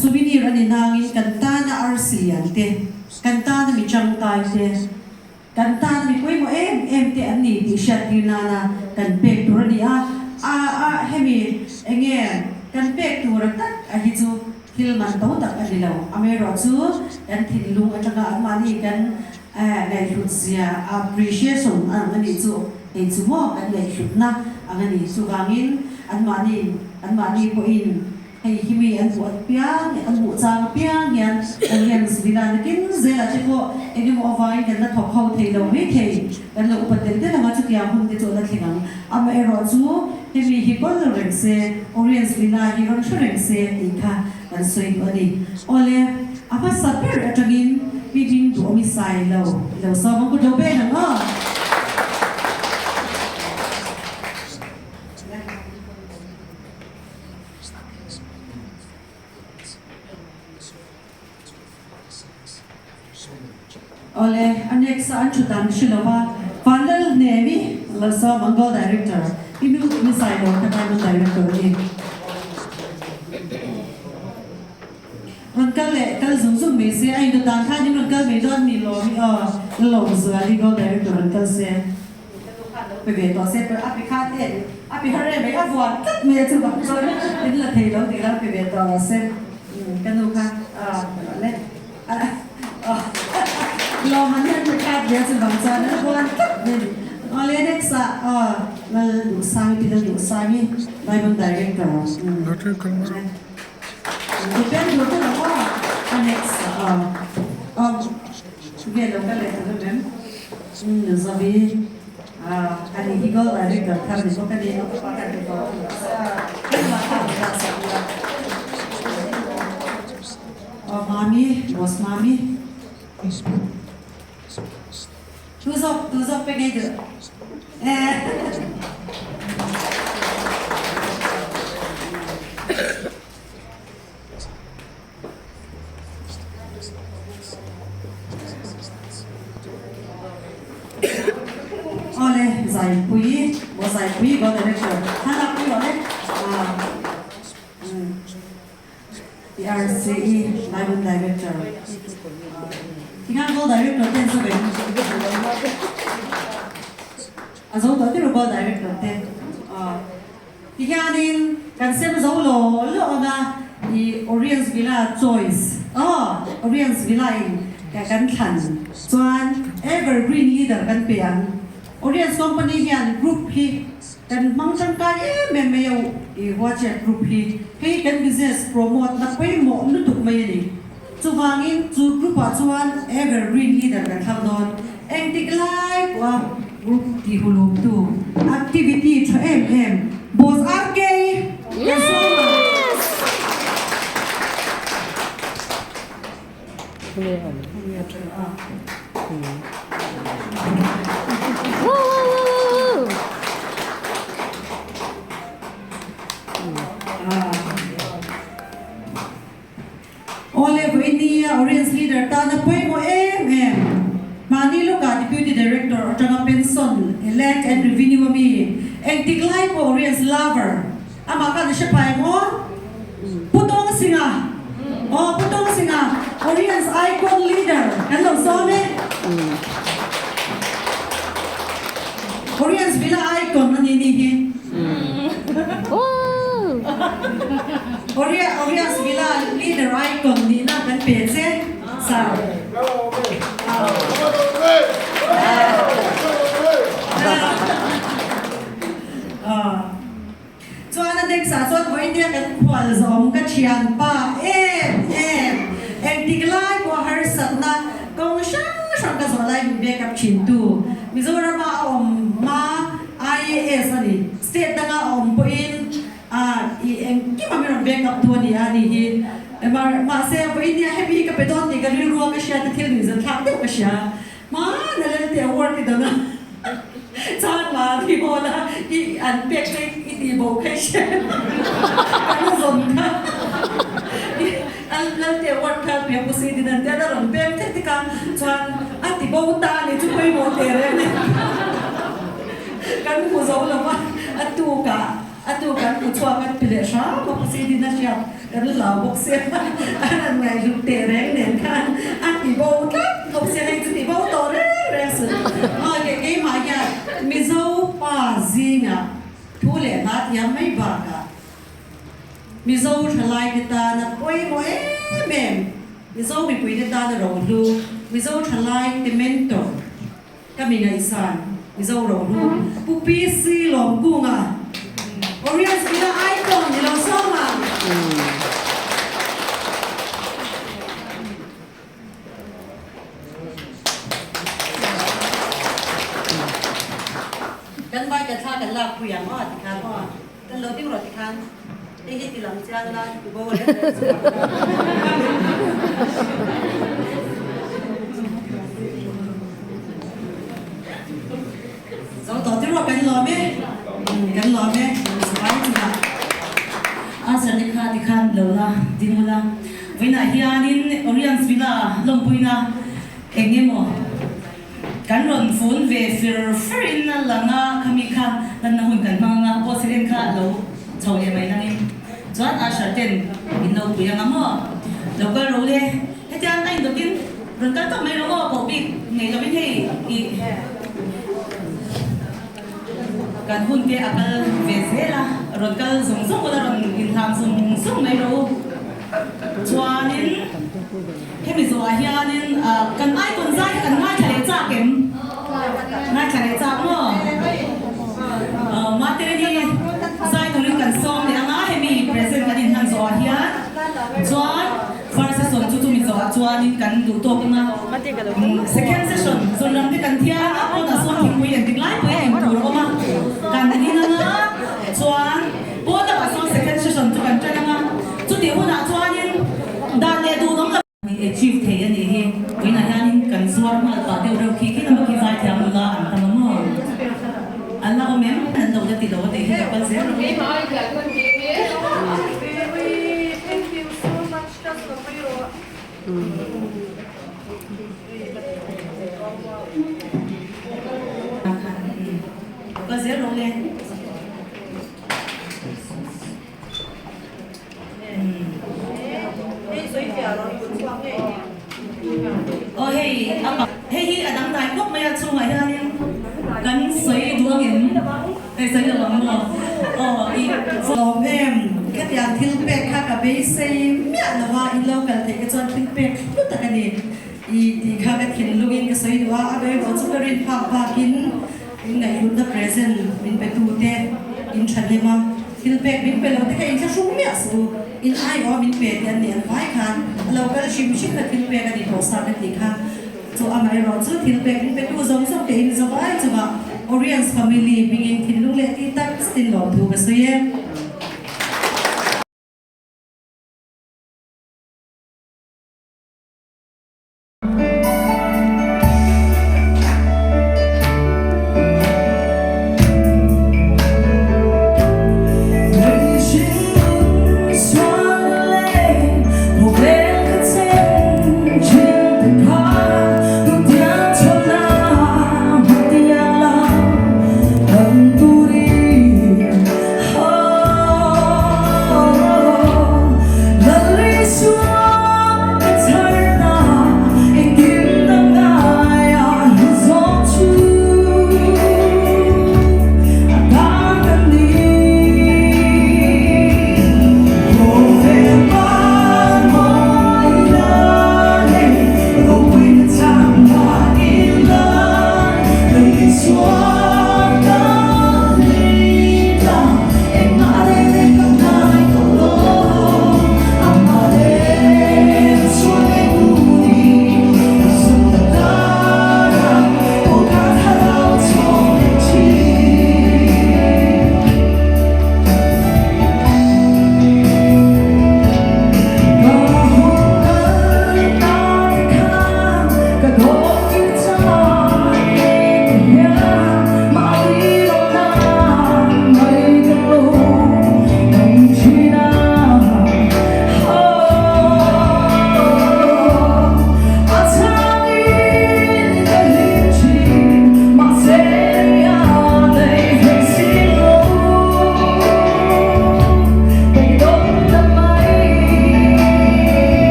Speaker 4: souvenir a ni nangin kan tana arsi lian te, kan tana mi tangkai te, kan tana mi pawimawh em em te an ni tih hriat tir nana kan pek tur a ni a, a a hemi enge kan pek tur a tak a hi chu thil man to tak a ni lo, amaherawhchu kan thinlung atanga anmahni kan Ngaihhlut zia appreciation ang a nih chu hei chu maw kan ngaihhlutna ang a ni. Chuvangin anmahni anmahni pawhin hei hi mi an hmuh apiang an hmuh chang apiang hian Oriens Villa nakin zelah te pawh eng emaw avangin kan la thawk ho thei lo mai thei, kan lo upa tel tel ang a, chutiang hun te chu a la thleng ang. Amaherawh chu hemi hi kawl reng se, Oriens Villa hi rawn hre reng se tih kha kan sawi duh a ni. Awle, a hmasa ber atangin Pi Bing duhawm i sai lo, i lo sawm ang kut lo pen ang aw. Awle, a next a an thut dan hre lo va, Vanlal Hnemi lo sawm ang Gold Director, Pi Bing duhawm i sai lo kha Diamond Director a ni. Rawn kal leh kal zung zung mai se, a indawt dan khan in rawn kal mai dawn mi lawm i aw, la lawm zual i Gold Director rawn kal se, ka nu khan lo pe ve tawh se, a pe khan em a pe har em mai, a vuan tlat mai a chuvang chuan in la thei lo tih la pe ve tawh rawh se, ka nu kha le lawm an hian pe khat ve a chuvang chuan a vuan tlat mai a ni. Awle next ah aw Lal Duhsangi pi Lal Duhsangi Diamond Director. Depend tur te lo aw a next ah aw nge lo ka leh ang em umm Zavi ah ani hi goal director thar ni bawk a ni aw mami boss mami tu zawk tu zawk pe ngei duh eh. Awle Zaipui maw Zaipui goal director thlalak pui awle PRCE Diamond Director tinga goal director ten zo ve a zo tawh tirh goal director te. Tihianin kan sem zo law law ang a, i Oriens Villa choice aw Oriens Villa in kan thlan chuan Evergreen Leader kan pe ang. Oriens Company hian group hi kan hmang tangkai em em mai a, i WhatsApp group hi hei kan business promote na pawimawh lutuk mai a ni. Chuvangin chu group ah chuan Evergreen Leader kan thlang dawn. Engtik lai pawha group ti hulum tu activity tha em em Boss RK kan sawm ang. Awle vawinia Oriens Leader tana pawimawh em em. Mahni lawkah Deputy Director atanga pension. Land and Revenue ami engtik lai pawh Oriens lover amah khan a hre pai maw? Pu Tawng Singa aw Pu Tawng Singa Oriens Icon Leader kan lo sawm e. Oriens Villa Icon a ni ni hi. Oriens Villa Leader Icon nihna kan pe che Sir. Chuan a next ah chuan vawinia kan khual zawm ka thianpa em em engtik lai pawh harsatna kawng hrang hrang ka zawh lai min backup thin tu Mizoram ah a awm hma IAS a ni state danga a awm pawhin a i engkim a min rawn backup tu a ni a ni hi mahse vawinia hemi hi ka pe dawn tih ka rilru a ka hriat a thil min zan thlak deuh ka hria Hmana Lelte award i dawn a, chuan mahni hawla i an pek kha i tih bo kha i hre kan zawm kha Lelte award kha pia pu si din an tia a rawn pem thek thek a, chuan a ti bo ta a ni chu pawimawh teh reng e kan hmu zo lo va, a tukah A tu kan hmu chhuak an ti leh hram a pusi din a hriat kan hlau bawk sia an han ngaihhlut teh reng nen khan a ti bo tlat bawk sia hei chu ti bo tawh reng reng suh a ke keimah hian Mizo pa zingah thu leh hla thiam mai bakah Mizo thalai te tana pawimawh em em Mizo mipui te tana rohlu Mizo thalai te mentor Ka mi ngaihsan Mizo rohlu Pu PC Lawmkunga Oriens Villa Icon ni lo sawm ang. Kan vai kan thla kan lak pui ang aw tikhan aw kan lo ding rawh tikhan hei hi ti lang chiang la ti bo reng reng chu. Zo tawh ti ruah kan lawm e kan lawm e vai chungah answer te kha tikhan lo la ding ula vawiinah hianin Oriens Villa lawmpuina eng emaw Kan rawn fun ve fir fir in a lang a, khami kha lanna hun kan hmang anga, Paul Selen kha lo chho leh mai langin chuan Usher ten min lo pui anga maw? Lo kal ro le, hetiang a indawtin rawn kal tawp mai ro aw, koh bik nei lovin hei i kan hun te a kal ve zel a, rawn kal zung zung ula rawn inhlang zung zung mai ro u chuanin. Hemi zawhah hianin kan icon zai kha kan ngaithla leh chak em? Ngaithla leh chak maw? Mate hi zai turin kan sawm leh anga hemi present kan inhlan zawhah hian chuan first session chu chumi zawhah chuanin kan duh tawk anga second session zun lam te kan thiang a pawnah sawn thingpui engtik lai pawhin in tur a awm a kan in anga chuan pawn lamah sawn second session chu kan tan anga chutih hunah chuanin Dan leh duh awm lo. Ni achieve thei a nih hi. Vawiinah hianin kan zuar nghal pah deuh reuh khi khi lama khi zaithiam nula an tam a maw? An la awm em? An lo la ti lo a tih hi lo kal zel rawh u. Lo kal zel rawh le. Aw hei a pak hei hi a dangdai khawp mai a chhungah hianin kan sawi duh angem hei sawi lo ang maw aw i
Speaker 10: Lawm em khatiang thil pek kha ka beisei miah lo a in lo kal theih ka chuan thil pek hlu tak a ni i tih kha ka thinlungin ka sawi duh a a ber erawh chu ka rin phak bakin in ngaihhlutna present min pe tu te in thahnem a. Thil pek min pe lo te kha inthlahrung miah suh u, in aiawh min pe tih an nih an vai khan a lo kal hrim hrim kha thil pek a ni tawh sa ka tih kha chu amaherawh chu thil pek min pe tu zawng zawng te in zawai chungah Oriens family hmingin thinlung leh ti tak zetin lawmthu ka sawi e.